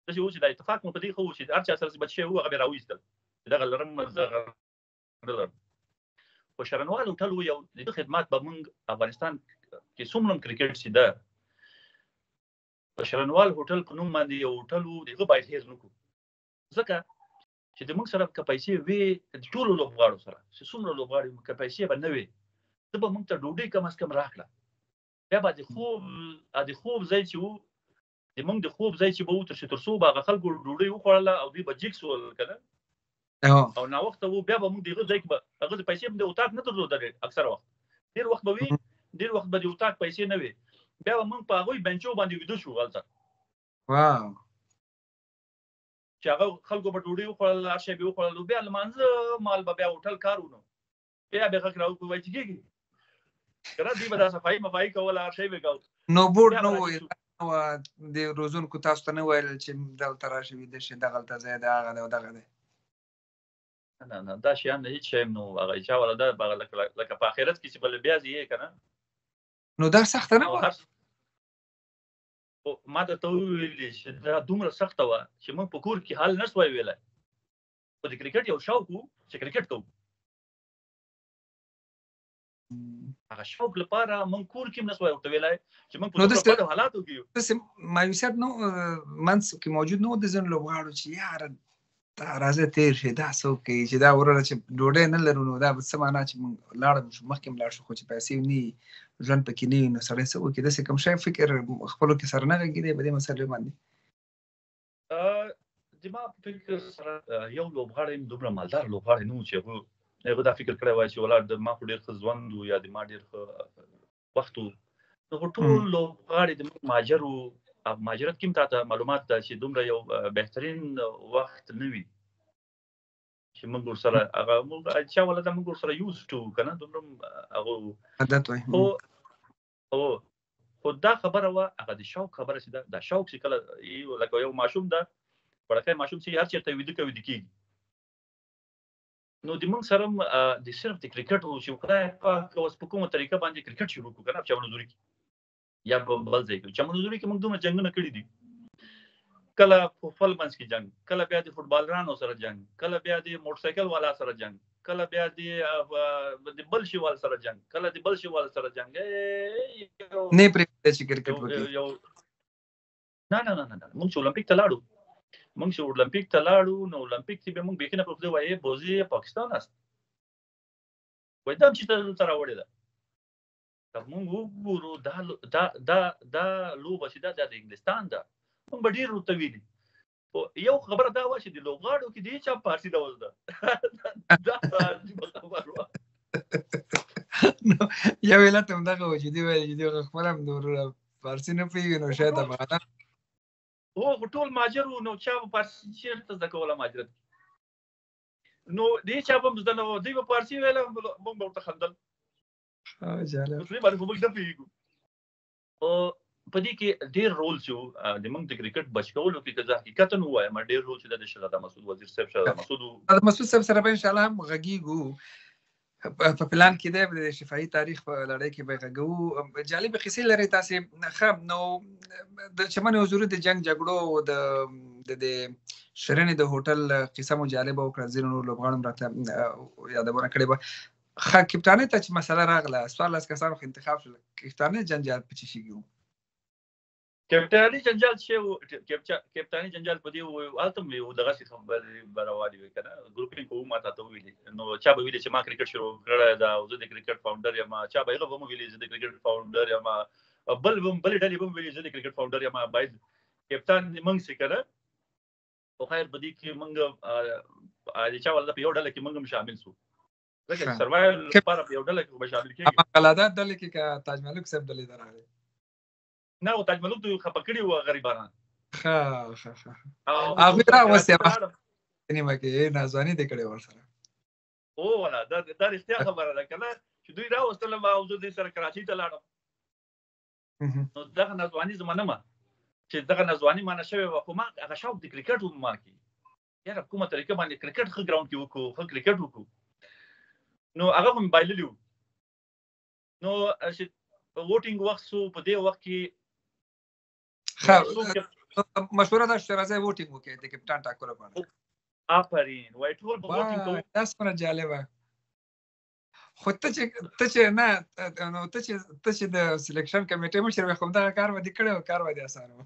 داسې و چې دا اتفاق مو په دې ښه و چې هر چا سره چې بچی وو هغه به یې راوایستل، چې دغه لرم دغه نه لرم. خو شرنوال هوټل و، یو د ده خدمات به موږ افغانستان کې څومره هم کرکټ چې ده، په شرنوال هوټل په نوم باندې یو هوټل و، د هغه باید هېر نه کړو، ځکه چې د موږ سره که پیسې وې، د ټولو لوبغاړو سره چې څومره لوبغاړي وو، که پیسې به نه وې، ته به موږ ته ډوډۍ کم از کم راکړه. بیا به د خوب ځای چې وو، د موږ د خوب ځای چې به وو، تر څو به هغه خلکو ډوډۍ وخوړله او دوی به جګ سول که نه، او ناوخته وو، بیا به موږ د هغه ځای کې به هغه د پیسې هم د اتاق نه درلودلې، اکثره وخت ډېر وخت به وي، ډېر وخت به د اتاق پیسې نه وي، بیا به موږ په هغوی بنچو باندې ویده شو هلته. چې هغه خلکو به ډوډۍ وخوړله، هر شی به یې وخوړل، بیا لمانځه مال به بیا هوټل کار ونو، بیا به غږ راوکړ، وایي چې کېږي که نه، دوی به دا صفایي مفایي کوله، هر شی به یې کاوه. نو بورډ بیا به نه راځي ویل، څو. د روزونکو تاسو ته نه ویل چې دلته راشي ویده شي، دغلته ځای دی، هغه دی او دغه دی؟ نه نه، دا شیان هېڅ شی هم نه وو. هغه چا ولا دا هغه لکه په آخرت کې چې بل بیا ځي که نه. نو دا سخته نه وه؟ خو ما درته وویل چې دا دومره سخته وه چې موږ په کور کې حال نه سوای ویلی، خو د کرکټ یو شوق و چې کرکټ کوو. هغه شوق لپاره موږ کور کې هم نه سوای ورته ویلی چې موږ په نو دومره داسې بدو حالاتو کې یو. داسې مایوسیت نو منځ کې موجود نه و د ځینو لوبغاړو چې یاره دا راځه تېر شي، دا څوک کوي چې دا وروره چې ډوډۍ نه لرو، نو دا به څه معنا چې موږ لاړم شو، مخکې هم لاړ شو، خو چې پیسې نه وي، ژوند پکې نه وي، نو سړی څه وکړي؟ داسې کوم شی فکر خپلو کې سره نه غږېدی په دې مسئلې باندې؟ زما په فکر سره یو لوبغاړی هم دومره مالدار لوبغاړی نه و چې هغه هغه دا فکر کړی وای چې ولاړ د ما خو ډېر ښه ژوند و یا د ما ډېر ښه وخت و، نو خو ټول لوبغاړي د موږ مهاجر وو. مهاجرت کې هم تاته معلومات ده چې دومره یو بهترین وخت نه وي چې موږ ورسره هغه موږ چا ولا دا موږ ورسره یوز ټو کنه، دومره هغه عادت وای. خو دا خبره وه، هغه د شوق خبره چې دا شوق چې کله لکه یو ماشوم ده، وړکی ماشوم چې هر چېرته ویده کوي ویده کېږي. نو د موږ سره د صرف د کرکټ و چې خدای پاک اوس په کومه طریقه باندې کرکټ شروع کړو که نه، چمن حضوري کې یا په بل ځای کې. چمن حضوري کې موږ دومره جنګونه کړي دي، کله په خپل منځ کې جنګ، کله بیا د فوټبالرانو سره جنګ، کله بیا د موټرسایکل والا سره جنګ، کله بیا د بل شي وال سره جنګ، کله د بل شي وال سره جنګ. نه پرېږدي چې کرکټ وکړي. نه نه نه نه، موږ چې اولمپیک ته لاړو، موږ چې اولمپیک ته لاړو نو اولمپیک کې به موږ بیخي نه پرېښودو، وایي بوزي پاکستان است، وایي دا هم چې ته دلته راوړې ده. که موږ وګورو دا دا دا دا لوبه چې ده دا د انګلستان ده، موږ به ډېر ورته ویلي. خو یو خبره دا وه چې د لوبغاړو کې د هېچا پارسي نه وه زده. دا عجیبه خبره وه. نو یو علت هم دغه و چې دوی ویل چې دوی خپله هم نور فارسي نه پوهېږي، نو شاید افغانان هو خو ټول مهاجر وو، نو چا به فارسي چېرته زده کوله مهاجرت کې؟ نو د هېچا به هم زده نه وه، دوی به فارسي ویله، موږ به ورته خندل. جالب. دوی باندې خو موږ نه پوهېږو. او په دې کې ډېر رول چې و د موږ د کرکټ بچ کولو کې، که زه حقیقتاً ووایم ډېر رول چې د شهزاده مسعود وزیر صاحب، شهزاده مسعود و. شهزاده مسعود صاحب سره به انشاءالله هم غږېږو، په پلان کې دی، د شفاهي تاریخ په لړۍ کې به غږوو. جالبې قصې لرئ تاسې. ښه، نو د چمن حضوري د جنګ جګړو او د دې شرنې د هوټل قصه مو جالبه وکړه، ځینو نور لوبغاړو هم راته یادونه کړې وه. ښه، کپټانۍ ته چې مسله راغله، 14 کسانو خو انتخاب شول، کپټانۍ جنجال په څه شي کې و؟ کپټاني جنجال چې و، کپټاني جنجال په دې و، هلته هم یو دغسې خبرې به روانې وې که نه، ګروپینګ خو ما تاته وویلې، نو چا به ویلې چې ما کرکټ شروع کړی ده او زه د کرکټ فاونډر یم، چا به هغه به هم ویلې زه د کرکټ فاونډر یم، بلې ډلې به هم ویلې زه د کرکټ فاونډر یم، باید کپټان دې موږ سي که نه. خو خیر په دې کې موږ، د چا والا په یو ډله کې موږ هم شامل سو، ځکه چې سروایول لپاره په یو ډله کې به شامل کېږي. اما قلادات ډلې کې که تاج ملوک صاحب ډلې ته راغلی؟ نه، خو تاج ملوک دوی خفه کړي وو غریبانان. ښه، ښه، ښه. او هغوی راوستي کراچۍ ته لاړم. نیمه کې یې ناځواني دې کړې ورسره. او ولا، دا رښتیا خبره ده که نه، چې دوی راوستلم او زه دوی سره کراچۍ ته لاړم. نو دغه ناځواني زما نه وه، چې دغه ناځواني ما نه شوې وه، خو ما هغه شوق د کرکټ و ما کې، یاره کومه طریقه باندې کرکټ ښه ګراوند کې وکړو، ښه کرکټ وکړو، نو هغه خو مې بایللي وو. نو چې ووټینګ وخت سو، په دې وخت کې ښه، څوک چې مشوره دا شوه چې راځئ ووټینګ وکړئ د کپټان ټاکلو لپاره. آفرین، وای ټول به ووټینګ کوو. دا څومره جالبه. خو ته چې، ته چې نه، نو ته چې، ته چې د سلیکشن کمیټې مشر وې، خو همدغه کار به دې کړی و، کار به دې اسانه و.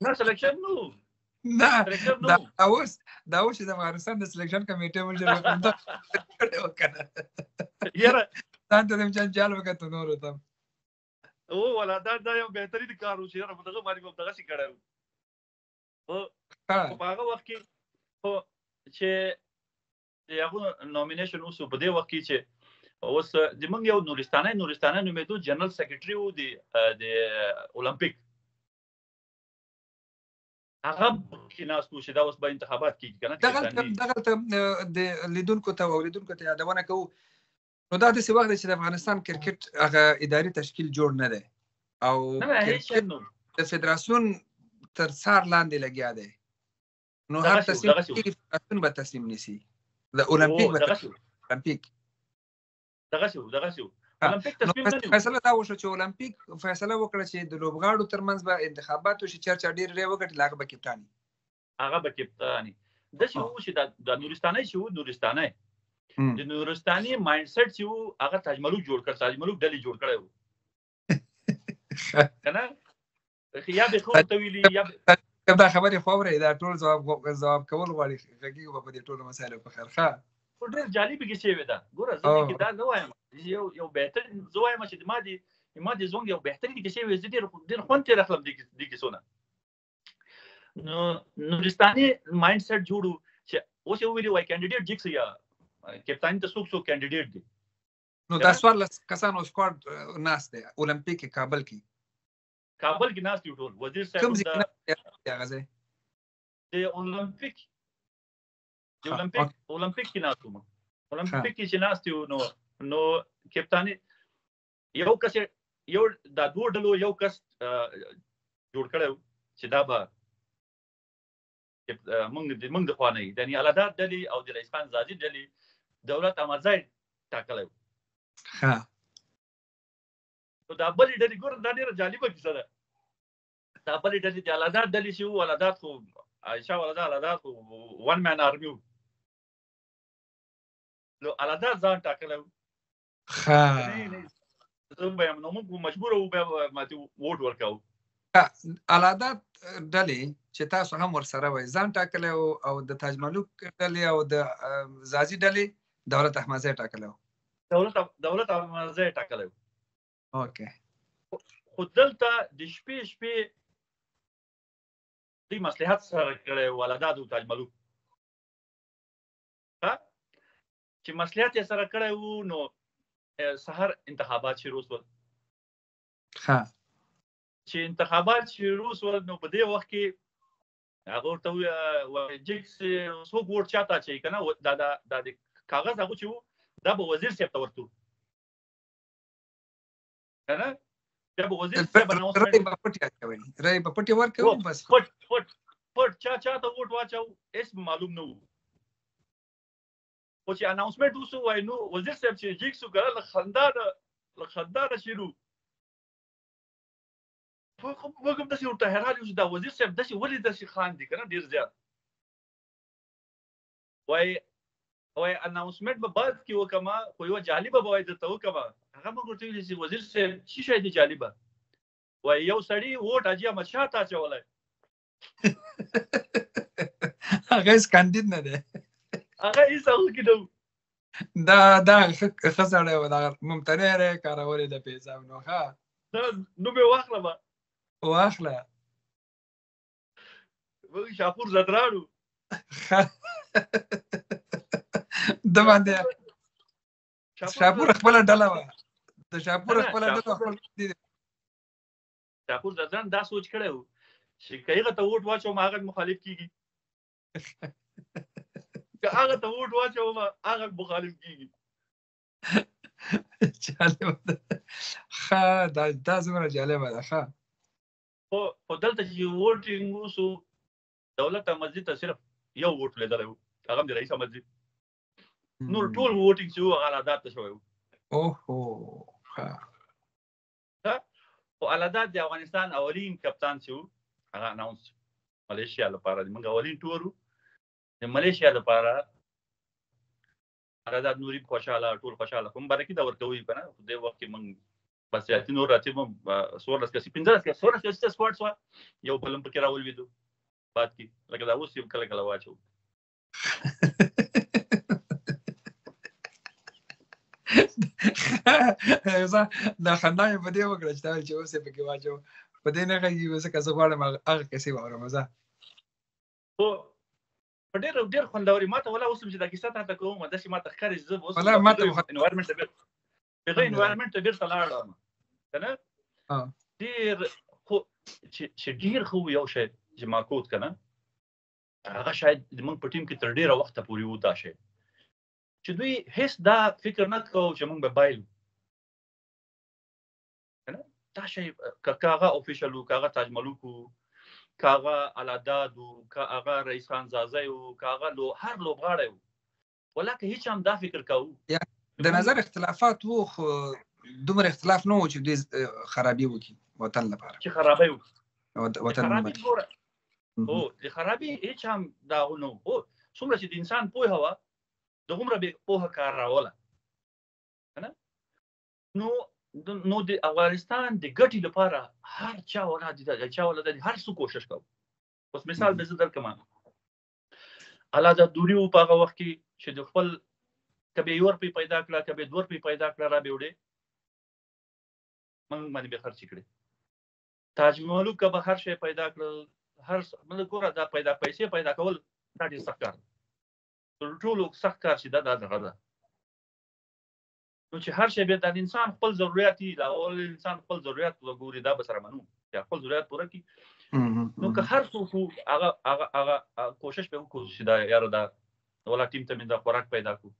نه، سلیکشن نو. نه، سلیکشن نو. دا اوس چې د افغانستان د سلیکشن کمیټې مشر وې، خو همدغه کړی و که نه. یاره. ځان ته دې هم جنجال وکړ، ته نورو ته هم. او ولا، دا یو بهترین کار و چې یاره په دغه باندې به هم دغسې کړی و. خو په هغه وخت کې، خو چې د هغو نومینیشن اوس په دې وخت کې چې اوس د موږ یو نورستانی نومېدو، جنرال سیکرټري و د اولمپیک، هغه کې ناست و چې دا اوس به انتخابات کېږي که نه؟ دغلته د لیدونکو ته او اورېدونکو ته یادونه کوو. نو دا داسې وخت دی چې د افغانستان کرکټ هغه اداري تشکیل جوړ نه دی او نه، نه، هیڅ کرکټ نه. د فدراسیون تر څار لاندې لګیا دی. نو هر تصمیم دغسې و. کېږي، فدراسیون به تصمیم نیسي، د اولمپیک به دغسې و. اولمپیک. دغسې و، دغسې و. اولمپیک نو تصمیم نه نیو. فیصله دا وشوه چې اولمپیک فیصله وکړه چې د لوبغاړو ترمنځ به انتخابات وشي، چا چا ډېر رایې وګټلې هغه به کپټان وي. هغه به کپټان وي. داسې و چې دا نورستانی چې و، نورستانی. د نورستاني مایند سیټ چې و، هغه تاج ملوک جوړ کړ، تاج ملوک ډلې جوړ کړی و. که نه؟ یا به ښه ورته ویلي، یا به دا خبرې خو اورئ، دا ټول ځواب کول غواړي، غږېږو به په دې ټولو مسایلو په خیر. ښه. خو ډېر جالبې کیسې وې دا. ګوره، زه دې کې دا نه وایم، یو بهتر زه وایم چې ما د ژوند یو بهترین کیسې وې، زه ډېر خوند ترې اخلم دې کیسو نه. نو نورستاني مایند سیټ جوړ و چې اوس یې وویلي وای کینډیډیټ جګ سي یا کپتاني ته څوک څوک کاندیدټ دي. نو دا 14 کسانو سکواډ ناست دی اولمپیک کابل کې، کابل کې ناست ټول. وزیر صاحب کوم ځای کې هغه ځای؟ د اولمپیک، د اولمپیک، اولمپیک کې ناست وم. اولمپیک کې چې ناست یو، نو کپتاني یو کس، یو دا دوه ډلو یو کس جوړ کړو چې دا به مونږ د خوا نه، یعنی علاداد ډلې او د رئیس خان ځاځي ډلې دولت احمدزی ټاکلی و. نو دا بلې ډلې، ګوره دا ډېره جالبه کیسه ده. دا بلې ډلې د علاداد ډلې چې وو، علاداد خو عایشه ولدا، علاداد خو ون مین آرمي و، نو علاداد ځان ټاکلی و. نه، زه به یم، نو موږ مجبور وو بیا ماته ووټ ورکاو. علاداد ډلې چې تاسو هم ورسره وای ځان ټاکلی او د تاج ملوک ډلې او د ځاځي ډلې دولت احمدزی ټاکلی و. دولت احمدزی ټاکلی و. okay. خو دلته د شپې شپې دوی مصلحت سره کړی و، علاداد او تاج ملوک، چې مصلحت یې سره کړی و، نو سهار انتخابات شروع شول. چې انتخابات شروع شول، نو په دې وخت کې هغه ورته وایي چې څوک ووټ چاته اچوي که نه، دا دا دا د کاغذ هغه چې و، دا به وزیر صاحب ته ورتو که نه، بیا به وزیر صاحب رای به پټې اچوي، رای به پټې ورکوي، بس پټ پټ پټ چا چاته ووټ واچو هېڅ معلوم نه وو. خو چې اناونسمنټ وسو، وای نو وزیر صاحب چې جیګ سو که نه، له خندا نه شروع موږ هم داسې ورته حیران یو چې دا وزیر صاحب داسې ولې داسې خاندي که نه ډېر زیات. وای اناونسمنټ به بعد کې وکړم، خو یوه جالبه به وای درته وکړم. هغه موږ ورته ویلي چې وزیر صاحب څه شی دی جالبه؟ وای یو سړي ووټ حاجي احمد شاه ته اچولی. هغه هېڅ کاندید نه دی، هغه هېڅ هغه کې نه و. دا ښه سړی و، دا ممتنع رایه کارولې ده په حساب. نو ښه نوم یې واخله، ما واخله. شاپور ځدراڼ و. د باندې شاپور خپله ډله وه، د شاپور خپله ډله خپل. شاپور ځدراڼ دا سوچ کړی و چې که هغه ته ووټ واچوم هغه مخالف کېږي، که هغه ته ووټ واچوم هغه مخالف کېږي. جالبه ده. ښه، دا څومره جالبه ده. ښه، خو دلته چې ووټینګ وسو، دولت احمدزي ته صرف یو ووټ لیدلی و، هغه هم د رئیس احمدزي. نور ټول ووټینګ چې وو هغه علاداد ته شوی و. اوهو. ښه، خو علاداد د افغانستان اولین کپتان چې و، هغه اناونس ملیشیا لپاره، موږ اولین ټور وو د ملیشیا لپاره. علاداد نوري خوشحاله، ټول خوشحاله، خو مبارکي دا ورکوي که نه. خو دې وخت کې موږ بس زیاتي نور راته 14 کسي، 15 کسي، 14 کسي سکواډ سوه، یو بل هم پکې راولوېدو بعد کې، لکه دا اوس یې کله کله واچو. دا خندا مې په دې وکړه چې تا ویل چې اوس یې پکې واچو، په دې نه غږېږو، ځکه زه غواړم هغه کیسې واورم. ځه. خو په ډېر ډېر خوندورې ما ته ولا اوس هم چې دا کیسه تاته کوم داسې ما ته ښکاري چې زه اوس ولا ما ته انوایرمنټ ته هغه انوایرمنټ ته بېرته لاړم که نه. ډېر خو چې ډېر ښه و یو شی چې ما کوت که نه، هغه شاید زموږ په ټیم کې تر ډېره وخته پورې و، دا شی چې دوی هېڅ دا فکر نه کوو چې موږ به بایلو که نه. دا شی که هغه افیشل و، که هغه تاج ملوک و، که هغه علاداد و، که هغه رئیس خان ځاځی و، که هغه هر لوبغاړی و، ولا که هیڅ هم دا فکر کوو. د نظر اختلافات وو، خو دومره اختلاف نه و چې دوی خرابي وکړي وطن لپاره، چې خرابي وکړي وطن. خرابي ګوره، هو د خرابي هیڅ هم دا نه و. څومره چې د انسان پوهه وه دغومره به پوهه کار راوله که نه. نو د افغانستان د ګټې لپاره هر چا ولا د چا ولا د هر څه کوشش کوو. اوس مثال به زه درکړم، الله د دوري و په هغه وخت کې چې د خپل که به یو روپۍ پیدا کړه، که به دوه روپۍ پیدا کړه، را به وړې موږ باندې به خرڅې کړې. تاج ملوک که به هر شی پیدا کړل، هر مطلب ګوره دا پیدا پیسې پیدا کول دا ډېر سخت کار دی. تر ټولو سخت کار چې دا دغه ده. نو چې هر شی بیا د انسان خپل ضرورت دي، دا اول انسان خپل ضرورت وګوري، دا به سره منو چې خپل ضرورت پوره کړي. نو که هر څوک هغه هغه هغه کوشش به وکړو چې دا یاره دا ولا ټیم ته مې دا خوراک پیدا کړو،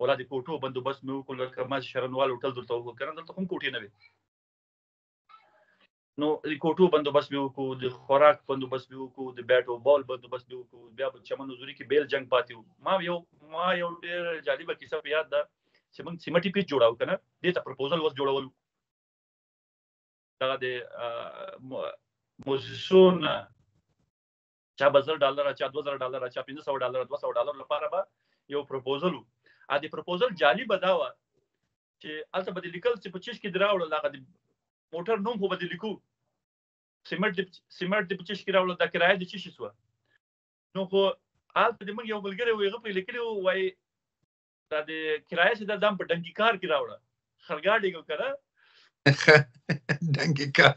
ولا د کوټو بندوبست مې وکړ، لکه ما چې شرنوال هوټل درته وکړ که نه، دلته هم کوټې نه وې. نو د کوټو بندوبست مې وکړو، د خوراک بندوبست مې وکړو، د بیټ او بال بندوبست مې وکړو. بیا په چمن حضوري کې بیل جنگ پاتې وو. ما یو ډېر جالبه کیسه په یاد ده چې موږ سیمټي پیچ جوړاو که نه، دې ته پرپوزل اوس جوړولو. دغه د موسسو نه چا به 1000 ډالر، چا 2000 ډالر، چا 500 ډالر، 200 ډالر لپاره به یو پرپوزل وو. ا د پرپوزل جالبه دا وه چې هلته به دې لیکل چې په چیش کې دې راوړل، هغه د موټر نوم خو به دې لیکو، سیمټ دې په چیش کې راوړل، دا کرایه دې چیشي سوه. نو خو هلته د موږ یو ملګری و، هغه پرې لیکلي وو، وایي دا د کرایه چې دا دم په ډنګي کار کې راوړه، خرګاډي کو که نه، ډنګي کار،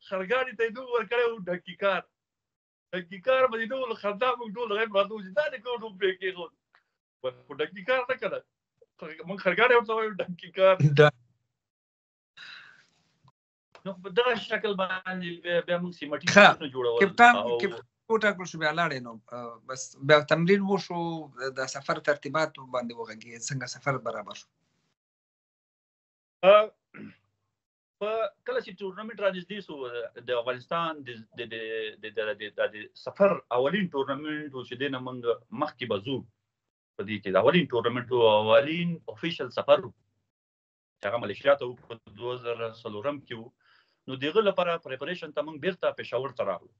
خرګاډي ته یې نوم ورکړی و، ډنګي کار. ډنګي کار به دې نوم خندا موږ ټول غیر پراته وو چې دا دې کوم نوم پرې کېښود، خو ډنګي کار نه که نه، موږ خرګاډی ورته وایو ډنګي کار. نو په دغه شکل باندې بیا موږ سیمټي پیچونه جوړول. کپتان وټاکل شو، بیا لاړې، نو بس بیا تمرین وشو، د سفر ترتیبات باندې وغږېږي، څنګه سفر برابر شو؟ په کله چې ټورنمنټ را نږدې شو، د افغانستان د د د د د سفر اولین ټورنمنټ و چې دینه موږ مخکې به ځو، په دې کې د اولین ټورنمنټ و، اولین official سفر و چې هغه ملیشیا ته و په 2004 کې و. نو دغه لپاره preparation ته موږ بیرته پېښور ته راغلو.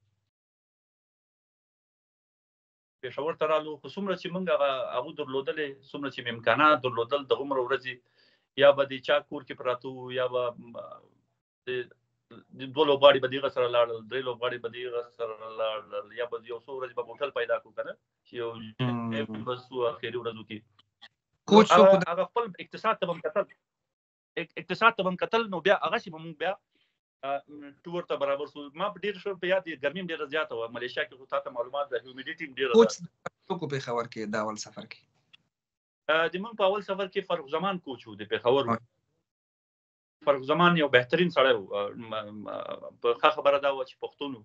پېښور ته رالو، خو څومره چې موږ هغه درلودلې، څومره چې امکانات درلودل، دغومره ورځې یا به د چا کور کې پراته وو، یا به د دوه لوبغاړي به دغه سره لاړل، درې لوبغاړي به دغه سره لاړل، یا به یو څو ورځې به هوټل پیدا کړو که نه، چې یو بس اخري ورځو کې کوچ څوک؟ هغه خپل اقتصاد ته به کتل، اقتصاد ته به کتل. نو بیا هغه چې به موږ بیا tour ته برابر سو، ما په ډېر شو په یاد، ګرمي هم ډېره زیاته وه ملیشیا کې، خو تاته معلومات ده، humidity هم ډېره. کوچ څوک پېښور کې دا اول سفر کې؟ د موږ په اول سفر کې فرخ زمان کوچ و، د پېښور و. فرخ زمان یو بهترین سړی و. په ښه خبره دا وه چې پښتون و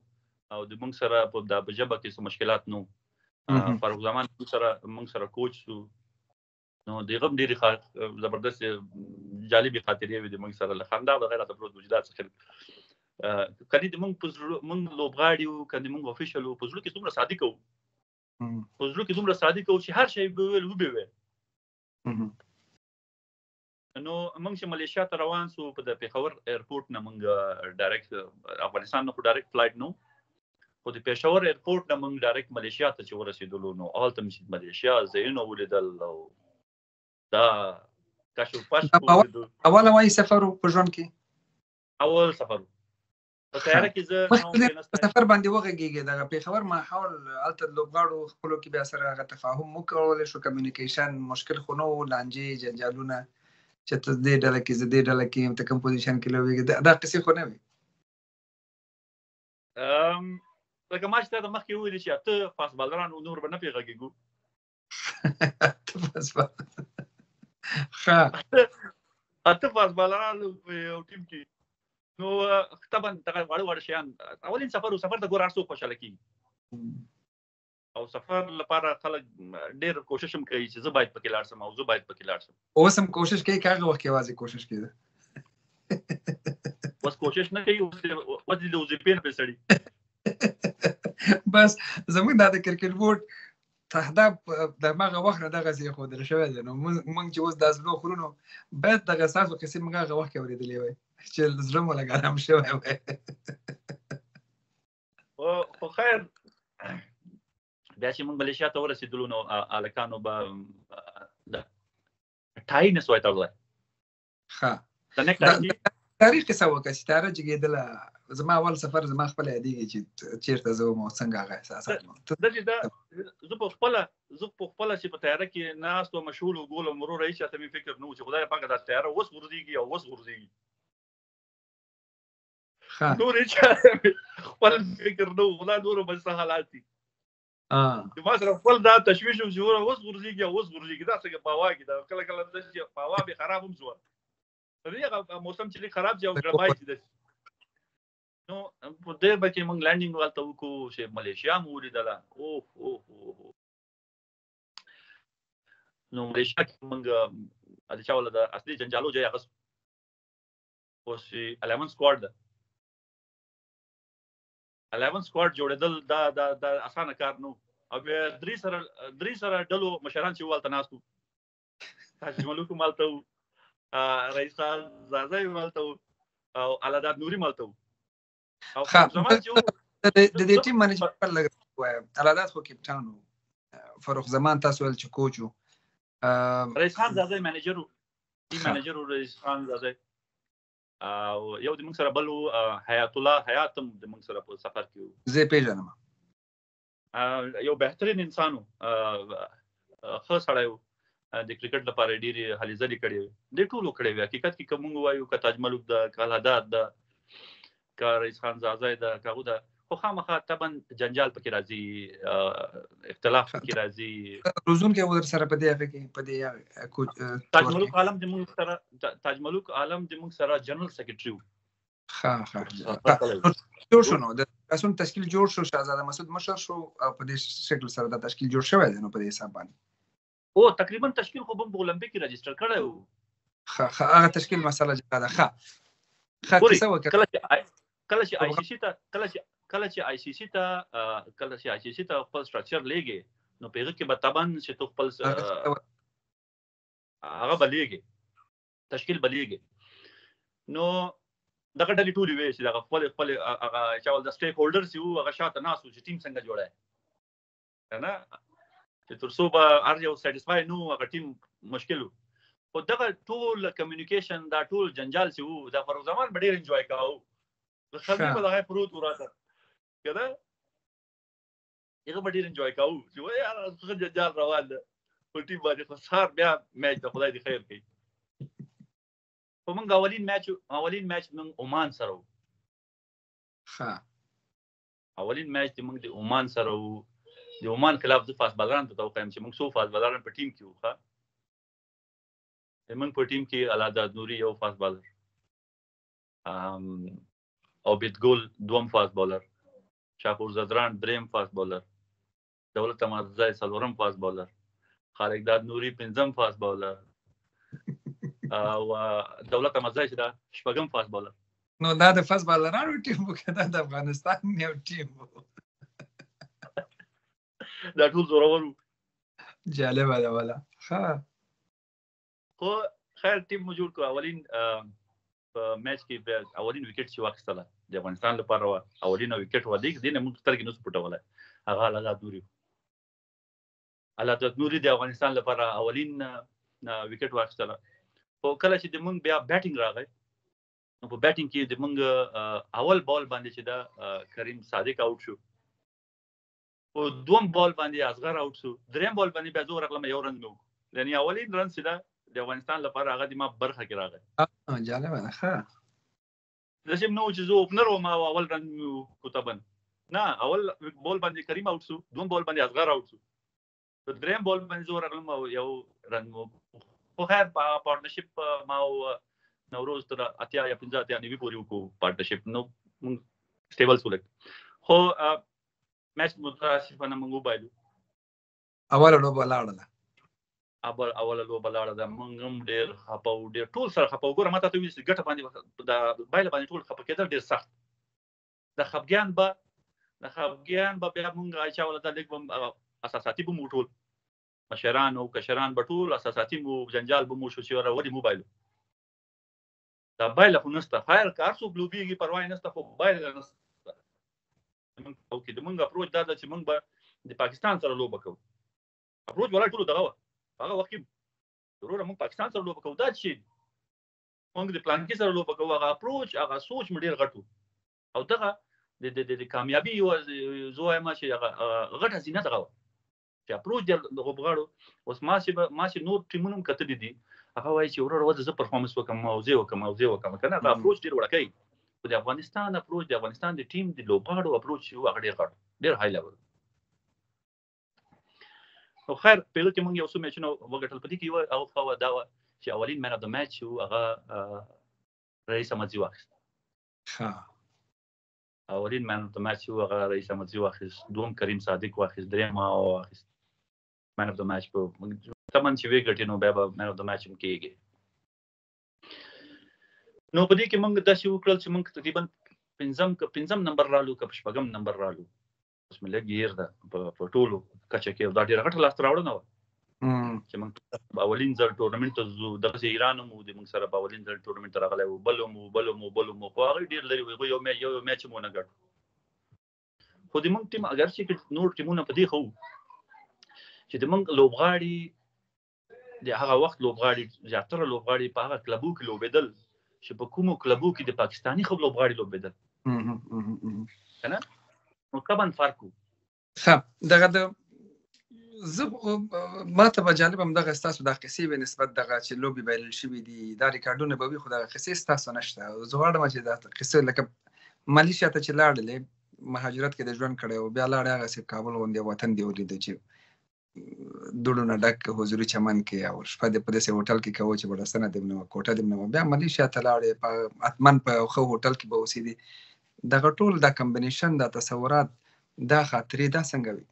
او د موږ سره په د ژبه کې څه مشکلات نه وو. فرخ زمان موږ سره کوچ سو، نو د هغه هم ډېرې زبردستې جالبې خاطرې وې د موږ سره، له خندا بغیر راته پروت و چې دا څه خلک کني د موږ په زړه، موږ لوبغاړي وو کني، موږ official وو، په زړه کې څومره صادق وو، په زړه کې دومره صادق وو چې هر شی به ویل وبه ویل. نو موږ چې ملیشیا ته روان سو، په د پېښور airport نه موږ direct، افغانستان نه خو direct flight نو، خو د پېښور airport نه موږ direct ملیشیا ته چې ورسېدلو، نو هلته مې چې ملیشیا ځایونه ولیدل او دا کش و پش ولیدو. اول هوایي سفر په ژوند کې؟ اول سفر په طیاره کې زه په سفر باندې وغږېږي. دغه پېښور ماحول، هلته لوبغاړو خپلو کې بیا سره هغه تفاهم وکولی شو؟ communication مشکل خو نه و؟ لانجې جنجالونه چې ته دې ډله کې، زه دې ډله کې یم، ته کوم position کې لوبېږې، دا قصې خو نه وې؟ لکه ما چې تا ته مخکې وویل چې اته fast bowler ان نور به نه پرې غږېږو. اته fast bowler، ښه. اته fast bowler ان په یو ټیم کې، نو طبعا دغه واړه واړه شیان. اولین سفر، سفر ته ګور هر څوک خوشاله کېږي او سفر لپاره خلک ډېر کوشش هم کوي چې زه باید پکې لاړ شم او زه باید پکې لاړ شم. اوس هم کوشش کوي که هغه وخت یوازې کوشش کېده؟ اوس کوشش نه کوي، اوس دې د وظیفې نه پرې سړي. بس زموږ دا د کرکټ بورډ تهداب د هغه وخت نه دغسې ښودل شوی دی. نو موږ چې اوس دا زړو خرونو باید دغه ستاسو قصې موږ هغه وخت کې اورېدلې وای چې زړه مو لږ ارام شوی وای. خو خیر، بیا چې موږ ملیشیا ته ورسېدلو، نو هلکانو به د tie نه سوای تړلی. ښه، د neck tie. تاریخ قصه وکړه چې طیاره جګېدله. زما اول سفر زما خپله یادېږي چې چېرته زه وم او څنګه هغه احساسات مو. دا زه په خپله چې په طیاره کې ناست وم، مشغول وګولم وروره، هېچا ته مې فکر نه و چې خدای پاکه دا طیاره اوس غورځېږي او اوس غورځېږي. نور هېچا خپل فکر نه و، خدای نورو به څه حالات دي. چې ما سره خپل دا تشویش و چې وروره اوس غورځېږي او اوس غورځېږي، دا څنګه په هوا کې ده، کله کله داسې چې په هوا به خراب هم شوه، دې هغه موسم چې لږ خراب شي او ګربای شي داسې. نو په دې به کې موږ لینډینګ هلته وکړو چې ملیشیا مو ولیدله. اوه اوه اوه، نو ملیشیا کې موږ د چا وله د اصلي جنجالو ځای هغه اوس چې 11 سکواډ ده، 11 سکواډ جوړېدل دا دا دا اسانه کار نو. او بیا درې سره ډلو مشران چې والته ناست وو، تاج ملوک مالته وو، رئیس خان ځاځی مالته وو او الله نوري مالته وو. او زمان چې د دې ټیم منیجر لږ وایم، الله خو کپټان وو، فرخ زمان تاسو ول چې کوچ وو، رئیس خان ځاځی منیجر وو، ټیم منیجر وو رئیس خان ځاځی. او یو د موږ سره بل حیات الله حیات هم د موږ سره په سفر کې وو. زه پیژنم. یو بهترین انسان وو، ښه سړی وو، د کرکټ لپاره ډېرې هلې ځلې کړې وې، دې ټولو کړې وې. حقیقت کې که موږ وایو، که تاج ملوک ده، که الهداد ده، که رئیس خان ځاځی ده، که هغه ده، خو خامخا طبعا جنجال پکې راځي، اختلاف پکې راځي. روزونکی ور سره په دې هغه کې په دې کوچ تاج ملوک عالم د موږ سره، تاج ملوک عالم د موږ سره جنرال سیکریټری وو. ښه ښه، جوړ شو. نو د رسون تشکیل جوړ شو، شاهزاده مسعود مشر شو او په دې شکل سره دا تشکیل جوړ شوی دی. نو په دې حساب باندې او تقریبا تشکیل خو په اولمپیک کې راجستر کړی وو. ښه ښه، هغه تشکیل مسله جدا ده. ښه ښه، کیسه وکړه. کله چې آی سي سي ته کله چې آی سي سي ته خپل سټرکچر لېږي، نو په هغه کې به طبعا چې تو خپل هغه به لېږي، تشکیل به لېږي. نو دغه ډلې ټولې وې چې دغه خپل خپل هغه چې ول د سټیک هولډرز یو هغه شاته ناست چې ټیم څنګه جوړه کنه، چې تر څو به هر یو سټیسفای نو هغه ټیم مشکل وو. خو دغه ټول کمیونیکیشن، دا ټول جنجال چې وو، دا فرخ زمان به ډېر انجوای کاوه. د خلک په دغه پروت وراته کنه، هغه به ډېر انجوای کاوه چې وای یار څه جنجال روان ده په ټیم باندې. خو سهار بیا میچ د خدای دی خیر کوي. خو موږ اولین میچ موږ عمان سره وو. اولین میچ د موږ د عمان سره وو. د عمان خلاف زه فاست بالران ته وخایم چې موږ څو فاست بالران په ټیم کې وو. ښه، موږ په ټیم کې الله نوري یو فاست بالر او بیتګول دوم فاست بالر، شاپور زدران دریم فاست بالر، دولت احمدزی څلورم فاست بالر، خالق داد نوري پنځم فاست بالر او دولت احمدزی چې دا شپږم فاست بالر. نو دا د فاست بالرانو ټیم وو که دا د افغانستان یو ټیم وو؟ دا ټول زورور وو. جالبه ده ولا. ښه. خو خیر، ټیم مو جوړ کړ. اولین په میچ کې بیا اولین وکټ چې واخیستله د افغانستان لپاره وه، اولینه وکټ وه، دې نه موږ سترګې نه شو پټولی، هغه الله داد نوري، الله داد نوري د افغانستان لپاره اولین وکټ واخیستله. خو کله چې د موږ بیا بیټینګ راغی، نو په بیټینګ کې د موږ اول بال باندې چې دا کریم صادق اوټ شو، په دوم بال باندې اصغر اوټ شو، دریم بال باندې بیا زه ورغلم، یو رن مې وکړ. یعنی اولین رن چې دا د افغانستان لپاره هغه د ما برخه کې راغی. جالبه ده. ښه. داسې هم نه و چې زه اوپنر وم او اول رن مې وکړو. طبعا نه، اول بال باندې کریم اوټ شو، دوم بال باندې اصغر اوټ شو، په دریم بال باندې زه ورغلم او یو رن مو. خو خیر، په پارټنرشپ ما او نوروز تر 80 یا 85 90 پورې وکړو پارټنرشپ، نو موږ سټیبل شو لږ. خو میچ متاسفانه موږ وبایلو. اوله لوبه لاړله. اوله لوبه لاړه ده. موږ هم ډېر خپه وو، ډېر ټول سره خپه وو. ګوره، ما ته ویل چې ګټه باندې د بایله باندې ټول خپه کېدل ډېر سخت. د خفګان به بیا مونږ چا ولا دا لږ به اساساتي به مو ټول مشران او کشران به ټول اساساتي مو جنجال به مو شو چې ور ولې مو بایلو، دا بایله خو نشته. خیر، که هر څوک لوبېږي پروا یې نشته، خو بایله نشته. او کې د مونږ اپروچ دا ده چې مونږ به د پاکستان سره لوبه کوو. اپروچ ولا ټولو دغه وه هغه وخت کې، وروره مونږ پاکستان سره لوبه کوو، دا چې مونږ د پلانکي سره لوبه کوو، هغه اپروچ هغه سوچ مو ډېر غټ او دغه د کامیابی یو زه وایم چې هغه غټه زینه دغه وه چې اپروچ د لوبغاړو. اوس ما چې نور ټیمونو هم کتلي دي، هغه وایي چې وروره وځه زه پرفارمنس وکم او زه وکم او زه وکم کنه، هغه اپروچ ډېر وړکی. خو د افغانستان اپروچ، د افغانستان د ټیم د لوبغاړو اپروچ چې هغه ډېر غټ، ډېر های لیول. نو خیر، په هغه کې موږ یو څو میچونه وګټل. په دې کې یوه هغه ښه وه، دا وه چې اولین مین اف د میچ و، هغه رئیس احمدزي واخیست. ښه. اولین مین اف د میچ و، هغه رئیس احمدزي واخیست، دوم کریم صادق واخیست، دریم ما واخیست مین اف د میچ. په طبعا چې وی ګټي نو بیا به مین اف د میچ هم کېږي. نو په دې کې موږ داسې وکړل چې موږ تقریبا پنځم نمبر رالو که په شپږم نمبر رالو، اوس مې لږ هېر ده په ټولو کچه کې. دا ډېره غټه لاسته راوړنه وه چې موږ په اولین ځل ټورنمنټ ته ځو. دغسې ایران هم و، د موږ سره په اولین ځل ټورنمنټ ته راغلی و، بل هم و، بل هم و، بل هم و، خو هغوی ډېر لرې وو، هغوی یو یو میچ هم ونه ګټو. خو د موږ ټیم اګر چې نور ټیمونه په دې ښه وو چې د موږ لوبغاړي، د هغه وخت لوبغاړي، زیاتره لوبغاړي په هغه کلبو کې لوبېدل چې په کومو کلبو کې د پاکستاني ښه لوبغاړي لوبېدل، که نه نو طبعا فرق و. ښه، دغه د زه ما ته به جالب هم دغه ستاسو دا قصې به نسبت دغه چې لوبې بایلل شوې دي، دا ریکارډونه به وي، خو دغه قصې ستاسو نشته. زه غواړم چې دا قصه لکه مالیشیا ته چې لاړلې، مهاجرت کې د ژوند کړی او بیا لاړې هغسې کابل غوندې وطن دې ولیده چې دوړو نه ډک حضوري چمن کې او شپه دې په داسې هوټل کې کوه چې بړستنه دې نه وه، کوټه دې نه وه. بیا مالیشیا ته لاړې، په حتما په یو ښه هوټل کې به اوسېدې. دغه ټول دا کمبینیشن، دا تصورات، دا خاطرې، دا څنګه وي؟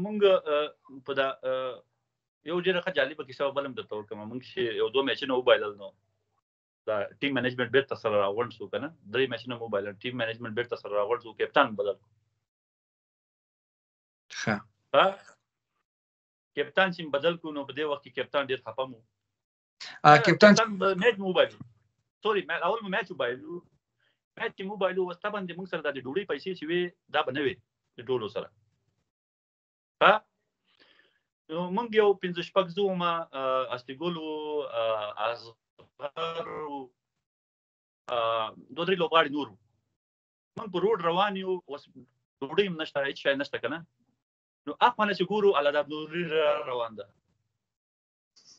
مونږ په دا یو ډېره ښه جالبه کیسه به بل هم درته وکړم. مونږ چې یو دوه میچونه وبایلل نو دا ټیم منیجمنټ بېرته سره راغونډ شو، که نه درې میچونه مو وبایلل، ټیم منیجمنټ بېرته سره راغونډ شو، کپتان بدل کړو. ښه. ها، کپتان چې بدل کړو نو په دې وخت کې کپتان ډېر خفه مو. کپتان کپتان میچ مو وبایلو، سوري، اول مو میچ وبایلو، میچ چې مو وبایلو اوس طبعا د موږ سره د ډوډۍ پیسې چې وې دا به نه وې د ټولو سره. ها، نو موږ یو پنځه شپږ زه وم، استیګل و، اصغر و، دوه درې لوبغاړي نور وو. موږ په روډ روان یو، اوس ډوډۍ هم نشته، هېڅ شی نشته که نه. نو اخوا نه چې ګورو الله داد نوري روان ده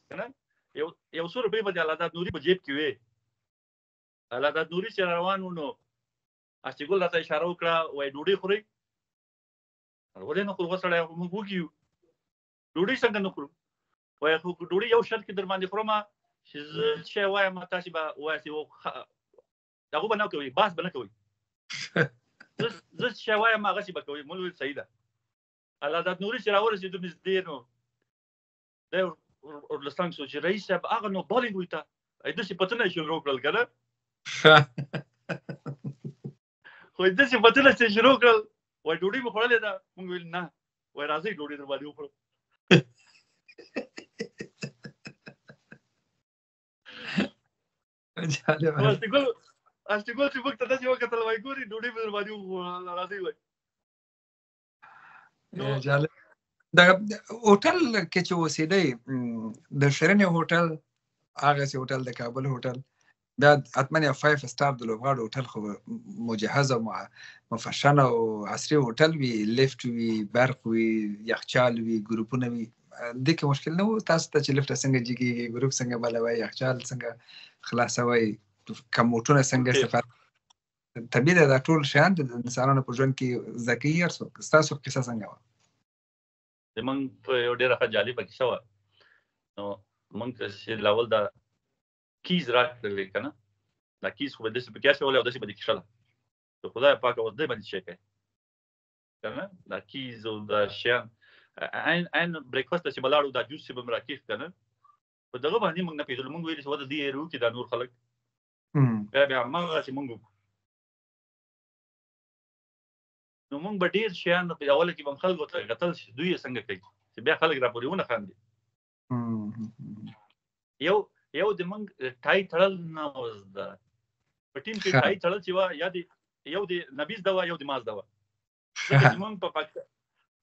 که نه، یو څو روپۍ به د الله داد نوري په جیب کې وې. الله داد نوري چې روان و نو استیګل راته اشاره وکړه، وایي ډوډۍ خورئ؟ ولې نه خورو سړی، خو موږ وږي یو، ډوډۍ څنګه نه خورو؟ وایي خو ډوډۍ یو شرط کې در باندې خورم چې زه شی وایم تاسې به وایاست، یو هغه به نه کوئ، بحث به نه کوئ، زه شی وایم هغسې به کوئ. موږ ویل صحیح ده. الله داد نوري چې راورسېدو نږدې نو دی ورله څنګ شو چې رئیس صاحب هغه نو بالینګ وي ته ای داسې پتونه یې شروع کړل که نه. خو یې داسې پتونه چې شروع کړل، وایي ډوډۍ مو خوړلې ده؟ موږ ویل نه. وایي راځئ ډوډۍ در باندې وخورو. جالبه. استیګل چې موږ ته داسې وکتل، وایي ګوري ډوډۍ به در باندې وخورو، راځئ وایي. جالب. دغه هوټل کې چې اوسېدی، د شیرینې هوټل، هغسې هوټل، د کابل هوټل، بیا حتما یو 5 سټار د لوبغاړو هوټل خو مجهز او مفشن او عصري هوټل وي، لیفټ وي، برق وي، یخچال وي، ګروپونه وي. دې کې مشکل نه و تاسو ته چې لیفټ څنګه جګېږي، ګروپ څنګه بلوي، یخچال څنګه خلاصوي، کموټونه څنګه استفاده؟ طبیعي ده دا ټول شیان د انسانانو په ژوند کې زده کوي هر څوک. ستاسو کیسه څنګه وه؟ زمونږ په یو ډېره ښه جالبه کیسه وه. نو مونږ ته چې لاول دا کیز راکړلې که نه، دا کیز خو به داسې پکې اچولی او داسې به دې کښله، د خدای پاک اوس دې باندې شی کوي که نه، دا کیز او دا شیان. عین بریکفاست ته چې به لاړو دا جوس چې به مې راکېښ که نه، په دغه باندې مونږ نه پوهېدلو. مونږ ویل چې وده دې یې وکړي دا نور خلک، بیا بیا هماغسې مونږ وکړو. نو مونږ به ډېر شیان په اوله کې به هم خلکو ته کتل چې دوی یې څنګه کوي، چې بیا خلک راپورې ونه خاندي. یو د مونږ ټای تړل نه و زده. په ټیم کې ټای تړل چې وه، یا د یو د نبي زده وه، یو د ما زده وه. ځکه چې مونږ په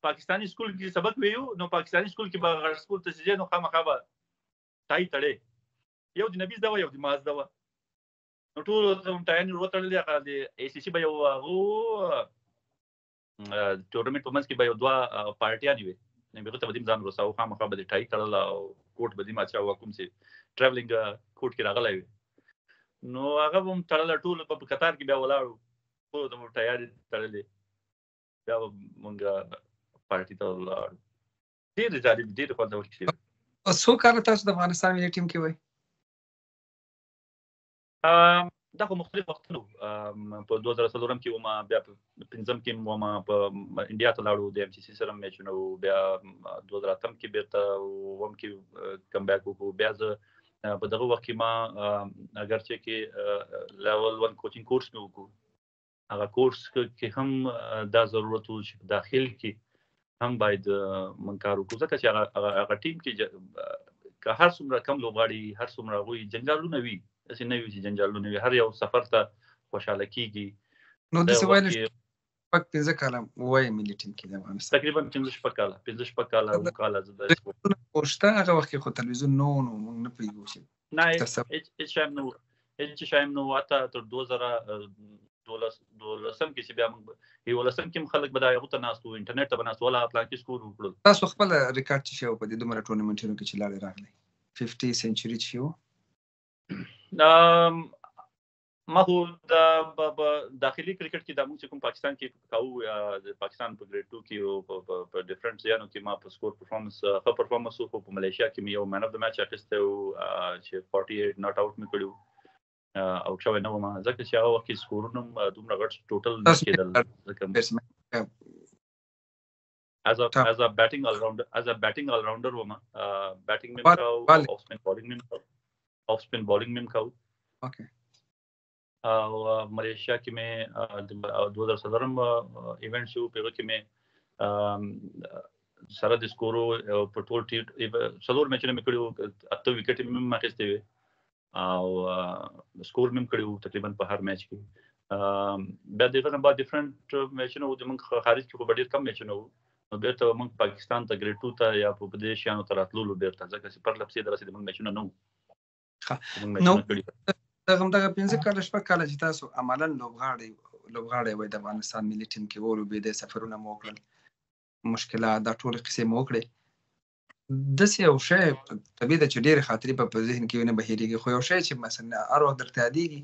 پاکستاني سکول کې سبق ویو، نو پاکستاني سکول کې به هغه سکول ته چې ځې نو خامخا به ټای تړې. یو د نبي زده وه، یو د ما زده وه. نو ټولو ته هم ټایان ور وتړلې. هغه د ای سي سي به یو هغه ټورنمنټ په منځ کې به یو دوه پارټیانې وې، نو هغه ته به دې ځان ورساوه، خامخا به دې ټای تړله او کوټ به دې ماچاوه، کوم چې ټراولینګ کوټ کې راغلی وي، نو هغه به هم تړله. ټول به په کتار کې بیا ولاړو، ټولو ته به ټایانې تړلې، بیا به مونږ پارټي ته ولاړو. ډېر جالب، ډېر خوندور کیسې. څو کاله تاسو د افغانستان ملي ټیم کې وئ؟ دا خو مختلف وختونه. په 2004 کې وم، بیا په پنځم کې وم، په انډیا ته لاړو، د ام سي سي سره میچونه وو. بیا 2008 کې بیرته وم کې کم بیک وکړو. بیا زه په دغه وخت کې ما اگر چې کې لیول 1 کوچینګ کورس مې وکړو، هغه کورس کې هم دا ضرورت و چې په داخل کې هم باید مونږ کار وکړو، ځکه چې هغه ټیم کې که هر څومره کم لوبغاړي، هر څومره هغوی جنجالونه وي، داسې نه وي چې جنجالونه وي، هر یو سفر ته خوشحاله کیږي. نو داسې ویلی شپږ پنځه کاله وایي ملي ټیم کې د افغانستان؟ تقریبا پنځه شپږ کاله، پنځه شپږ کاله، اووه کاله زه داسې. شته هغه وخت کې خو تلویزیون نه و، نو موږ نه پوهېږو چې نه، هېڅ شی هم نه و، هېڅ شی هم نه و. حتی تر 2012 کې چې بیا موږ یولسم کې هم خلک به دا هغو ته ناست وو، انټرنیټ ته به ناست وو، ولا پلان کې سکور وکړل. تاسو خپل ریکارډ چې شی په دې دومره ټورنمنټونو کې چې لاړې راغلې، 50 سنچري چې وو؟ ما خو د داخلي کرکټ کې، د موږ چې کوم پاکستان کې کاوه، یا د پاکستان په ګریډ 2 کې او په ډیفرنٹ ځایونو کې ما په سکور پرفورمنس ښه پرفورمنس وکړ. په ملیشیا کې مې یو مین اف د میچ اخیستی و چې 48 ناټ اوټ مې کړي وو، اوټ شوی نه وم، ځکه چې هغه وخت کې سکورونه دومره غټ ټوټل نه کېدل، ځکه as a batting all rounder، as a batting all rounder وم. بیټینګ مې کاو، اف سپین بالینګ مې کاو، اف سپین بالینګ مې کاو. اوکې. او ملیشیا کې مې 2004 ایونټ شو، په هغه کې مې سره د سکورو په ټول ټی څلور میچونه مې کړي وو، اته وکټې مې اخیستې وې او سکور مې کړی وو تقریبا په هر میچ کې. بیا دغه نه بعد ډیفرنٹ میچونه وو، د موږ خارج کې خو به ډېر کم میچونه وو، نو بیرته موږ پاکستان ته ګریډ 2 ته یا په دې شیانو ته راتللو بیرته، ځکه چې پرله پسې دغسې د موږ میچونه نه وو. نو دغه پنځه کاله شپږ کاله چې تاسو عملاً لوبغاړی وئ د افغانستان ملي ټیم کې ولوبېدی، سفرونه مو وکړل، مشکلات دا ټولې قصې مو وکړې، داسې یو شی طبیعي ده چې ډېرې خاطرې به په ذهن کې نه بهېرېږي، خو یو شی چې مثلا هر وخت درته یادېږي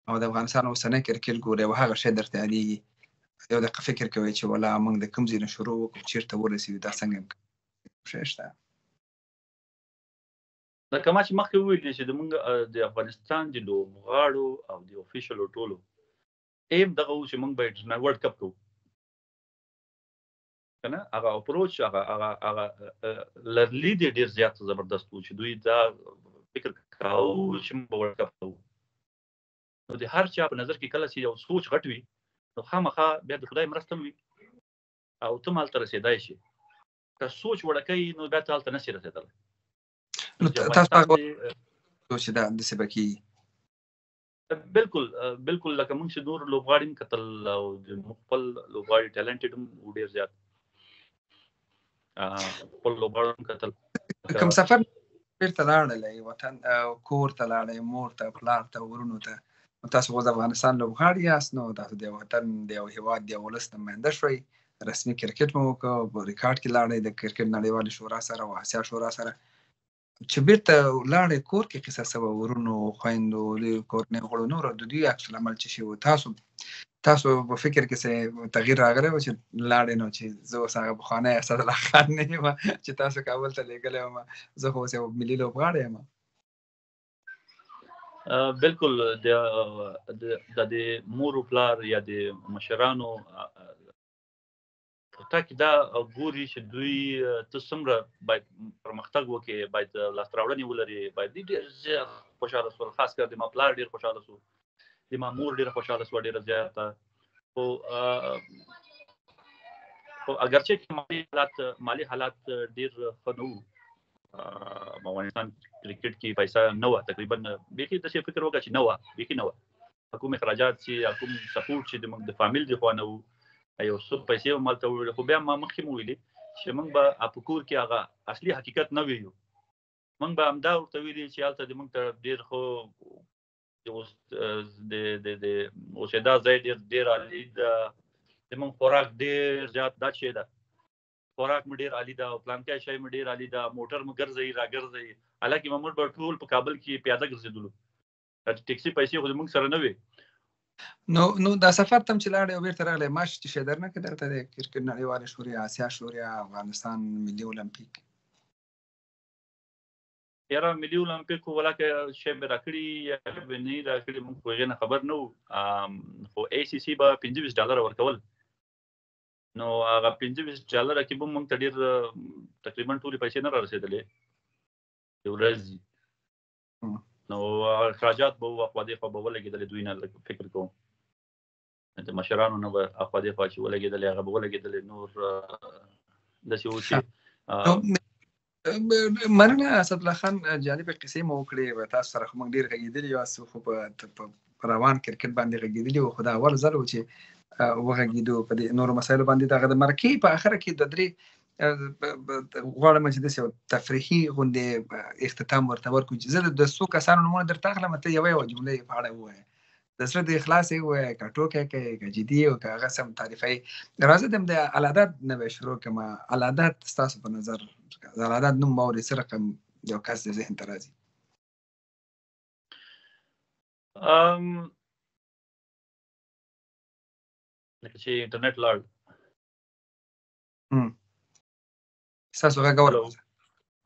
او د افغانستان اوسنی کرکټ ګورې او هغه شی درته یادېږي، یو دقیقه فکر کوئ چې ولا موږ د کوم ځای نه شروع وکړو، چېرته ورسېدو، دا څنګه امکان شی شته؟ لکه ما چې مخکې وویل چې د موږ د افغانستان د لوبغاړو او د افیشلو ټولو ایم دغه و چې موږ به انټرنیشنل ورلډ کپ کوو، که نه هغه اپروچ، هغه لرلید یې ډېر زیات زبردست و چې دوی دا فکر کاوه چې موږ به ورلډ کپ کوو. نو د هر چا په نظر کې کله چې یو سوچ غټ وي، نو خامخا بیا د خدای مرسته هم وي او ته هم هلته رسېدای شې. که سوچ وړکی نو بیا ته هلته نه شې رسېدلی. نو تاسو هغه چې دا داسې به کېږي؟ بالکل، بالکل. لکه موږ چې نور لوبغاړي هم کتل او د موږ خپل لوبغاړي ټالنټډ هم وو ډېر زیات، خپل لوبغاړو هم کتل. کوم سفر بیرته لاړلی وطن، کور ته لاړی، مور ته، پلار ته، ورونو ته، نو تاسو خو د افغانستان لوبغاړي یاست، نو تاسو د یو وطن، د یو هیواد، د یو ولس نماینده شوئ، رسمي کرکټ مو وکړ، په ریکارډ کې لاړی د کرکټ نړیوالې شورا سره او اسیا شورا سره، چې بیرته لاړې کور کې قصه څه وه، ورونو، خویندو، لویو کورنۍ غړو، نورو د دوی عکس العمل څه شی و؟ تاسو په فکر کې څه تغییر راغلی و چې لاړې، نو چې زه اوس هغه پخوانی اسدالله خان نه یم چې تاسو کابل ته لېږلی وم، زه خو اوس یو ملي لوبغاړی یم؟ بالکل، د مور و پلار یا د مشرانو په تا کې دا ګوري چې دوی ته څومره باید پرمختګ وکړي، باید لاسته راوړنې ولري، باید دوی ډېر زیات خوشحاله شول. خاص کر د ما پلار ډېر خوشحاله شو، د ما مور ډېره خوشحاله شوه، ډېره زیاته. خو اګرچه چې مالي حالات ډېر ښه نه وو، افغانستان کرکټ کې پیسه نه وه تقریباً، بیخي داسې فکر وکړه چې نه وه، بیخي نه وه. کوم اخراجات چې یا کوم سپورټ چې د موږ د فامیل د خوا نه وو، یو څه پیسې هم هلته وړلې. خو بیا ما مخکې مو ویلي چې موږ به په کور کې هغه اصلي حقیقت نه ویو، موږ به همدا ورته ویلي چې هلته د موږ ته ډېر ښه د اوسېدا ځای ډېر عالي ده، د موږ خوراک ډېر زیات دا شی ده، خوراک مو ډېر عالي ده او پلانکی شی مو ډېر عالي ده، موټر مو ګرځوي راګرځوي. حالانکه موږ به ټول په کابل کې پیاده ګرځېدلو، د ټیکسي پیسې خو د موږ سره نه وې. نو دا سفر تم چې لاړې او بیرته راغلې، معاش چې شی درنه که درته د کرکټ نړیوالې شورا، اسیا شورا، افغانستان ملي المپیک؟ یاره ملي المپیک خو ولاکه شی به راکړي یا به نه راکړي، موږ خو هغې نه خبر نه وو. خو ای سي سي به 25 ډالره ورکول، نو هغه 25 ډالره کې به موږ ته ډېر تقریبا ټولې پیسې نه را رسېدلې د ورځې. نو اخراجات به وو، اخوا دې خوا به ولګېدلې، دوی نه لږ فکر کوم د مشرانو نه به اخوا دې خوا چې ولګېدلې هغه به ولګېدلې، نور داسې وو چې مننه اسدالله خان، جالبې قصې مو وکړې. تاسو سره خو موږ ډېر غږېدلي یاست، خو په روان کرکټ باندې غږېدلي وو، خو دا اول ځل و چې وغږېدو په دې نورو مسایلو باندې. دغه د مرکې په اخره کې د درې غواړم چې داسې یو تفریحي غوندې اختتام ورته ورکړو چې زه د څو کسانو نومونه درته اخلم، ته یوه یوه جمله یې په اړه ووایه، د زړه د اخلاص یې ووایه، که ټوکی کوې که جدي او که هغه سم تعریفوي. راځه دم د العادات نه به شروع کړم. العادات ستاسو په نظر، د العادات نوم واورې څه رقم یو کس د ذهن ته راځي؟ لکه چې انټرنیټ لاړ. ستاسو غږ اورم،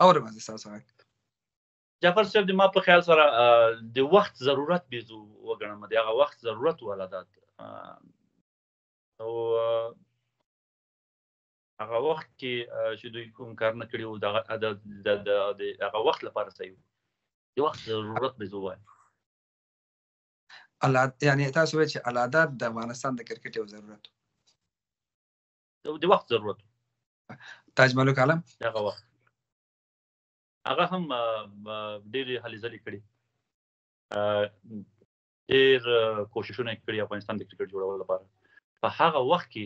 اورم زه ستاسو غږ. جعفر صاحب، د ما په خیال سره د وخت ضرورت به زه وګڼم، د هغه وخت ضرورت ولا ده. او هغه وخت کې چې دوی کوم کار نه کړی وو، دغه د هغه وخت لپاره صحیح وو، د وخت ضرورت به زه وایم. الله، یعنی تاسو وایئ چې العادات د افغانستان د کرکټ یو ضرورت وو، د وخت ضرورت. تاج ملوک عالم هغه وخت هغه هم ډېرې هلې ځلې کړې، ډېر کوششونه یې کړي افغانستان د کرکټ جوړولو لپاره. په هغه وخت کې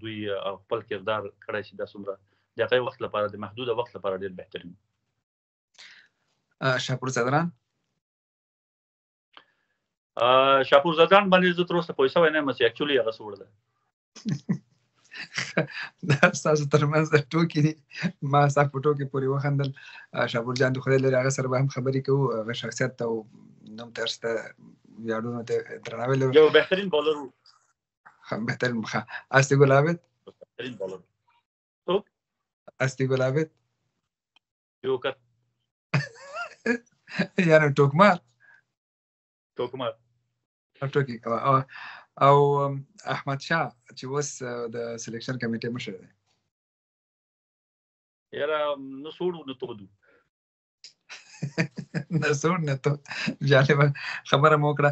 دوی خپل کردار کړی چې دا څومره د هغې وخت لپاره، د محدوده وخت لپاره ډېر بهترین. شاپور ځدران؟ شاپور ځدران باندې زه تر اوسه پوه شوی نه یم چې اکچولي هغه څه وړه ده. دا ستاسو ترمنځ د ټوکې دي، ما ستا په ټوکې پورې وخندل. شاپور جان د خدای لري، هغه سره به هم خبرې کوو، هغه شخصیت ته او نوم ته ورسته ویاړونو ته درناوی لرو. یو بهترین بالر و. بهترین. ښه، استي ګل عابد؟ بهترین بالر. څوک؟ استي ګل عابد. جوکر. یعنی ټوکمار. ټوکمار. ټوکې کوه. او احمد شاه چې اوس د سلیکشن کمیټې مشر دی؟ یاره نه سوړ نه تود. نه سوړ نه تود. جالبه خبره مو وکړه.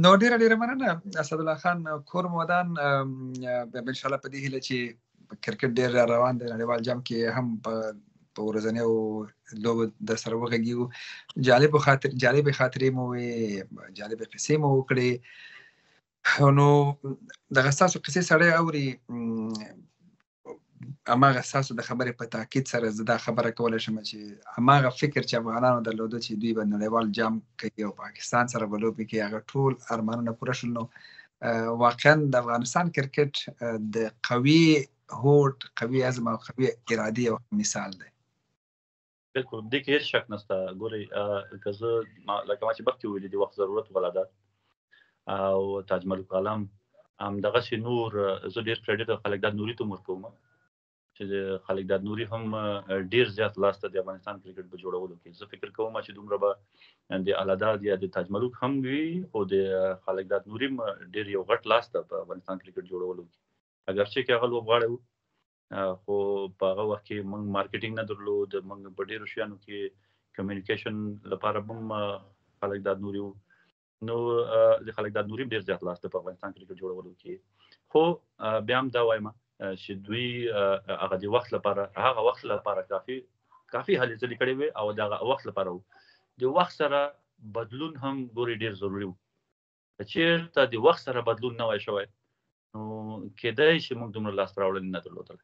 نو ډېره ډېره مننه اسدالله خان، کور مو ودان. ان شاء الله په دې هیله چې کرکټ ډېر روان دی، نړیوال جام کې هم په ورځنیو لوبو د سره وغږیږو. جالبې خاطرې مو وې، جالبې قصې مو وکړې. نو دغه ستاسو قصې سړی اوري، هماغه ستاسو د خبرې په تاکید سره زه دا خبره کولی شم چې هماغه فکر چې افغانانو درلوده چې دوی به نړیوال جام کوي او پاکستان سره به لوبې کوي، هغه ټول ارمانونه پوره شول. نو واقعا د افغانستان کرکټ د قوي هوډ، قوي عزم او قوي ارادې یو مثال دی. بالکل، دې کې هېڅ شک نشته. ګورئ، که زه لکه ما چې مخکې ویلي، د وخت ضرورت ولا ده او تاج ملوک عالم همدغسې نور، زه ډېر کریډټ خالقداد نوري ته ورکوم چې خالقداد نوري هم ډېر زیات لاس ته د افغانستان کرکټ په جوړولو کې. زه فکر کوم چې دومره به د العداد یا د تاج ملوک هم وي، خو د خالقداد نوري هم ډېر یو غټ لاس ته په افغانستان کرکټ جوړولو کې. اګر چې هغه لوبغاړی و، خو په هغه وخت کې موږ مارکیټینګ نه درلود، موږ په ډېرو شیانو کې کمیونیکیشن لپاره هم خالقداد نوري و. نو د خالقداد نوري ډېر زیات لاس ته په افغانستان کرکټ جوړولو کې. خو بیا هم دا وایم چې دوی هغه د وخت لپاره، هغه وخت لپاره کافي هلې ځلې کړې وې او د هغه وخت لپاره وو. د وخت سره بدلون هم ګوري ډېر ضروري و. که چېرته د وخت سره بدلون نه وای شوی، نو کېدای شي موږ دومره لاسته راوړنې نه درلودلی.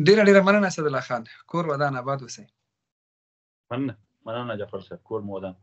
ډېره ډېره مننه اسدالله خان، کور ودان، آباد اوسئ. مننه، مننه جعفر صاحب، کور مو ودان.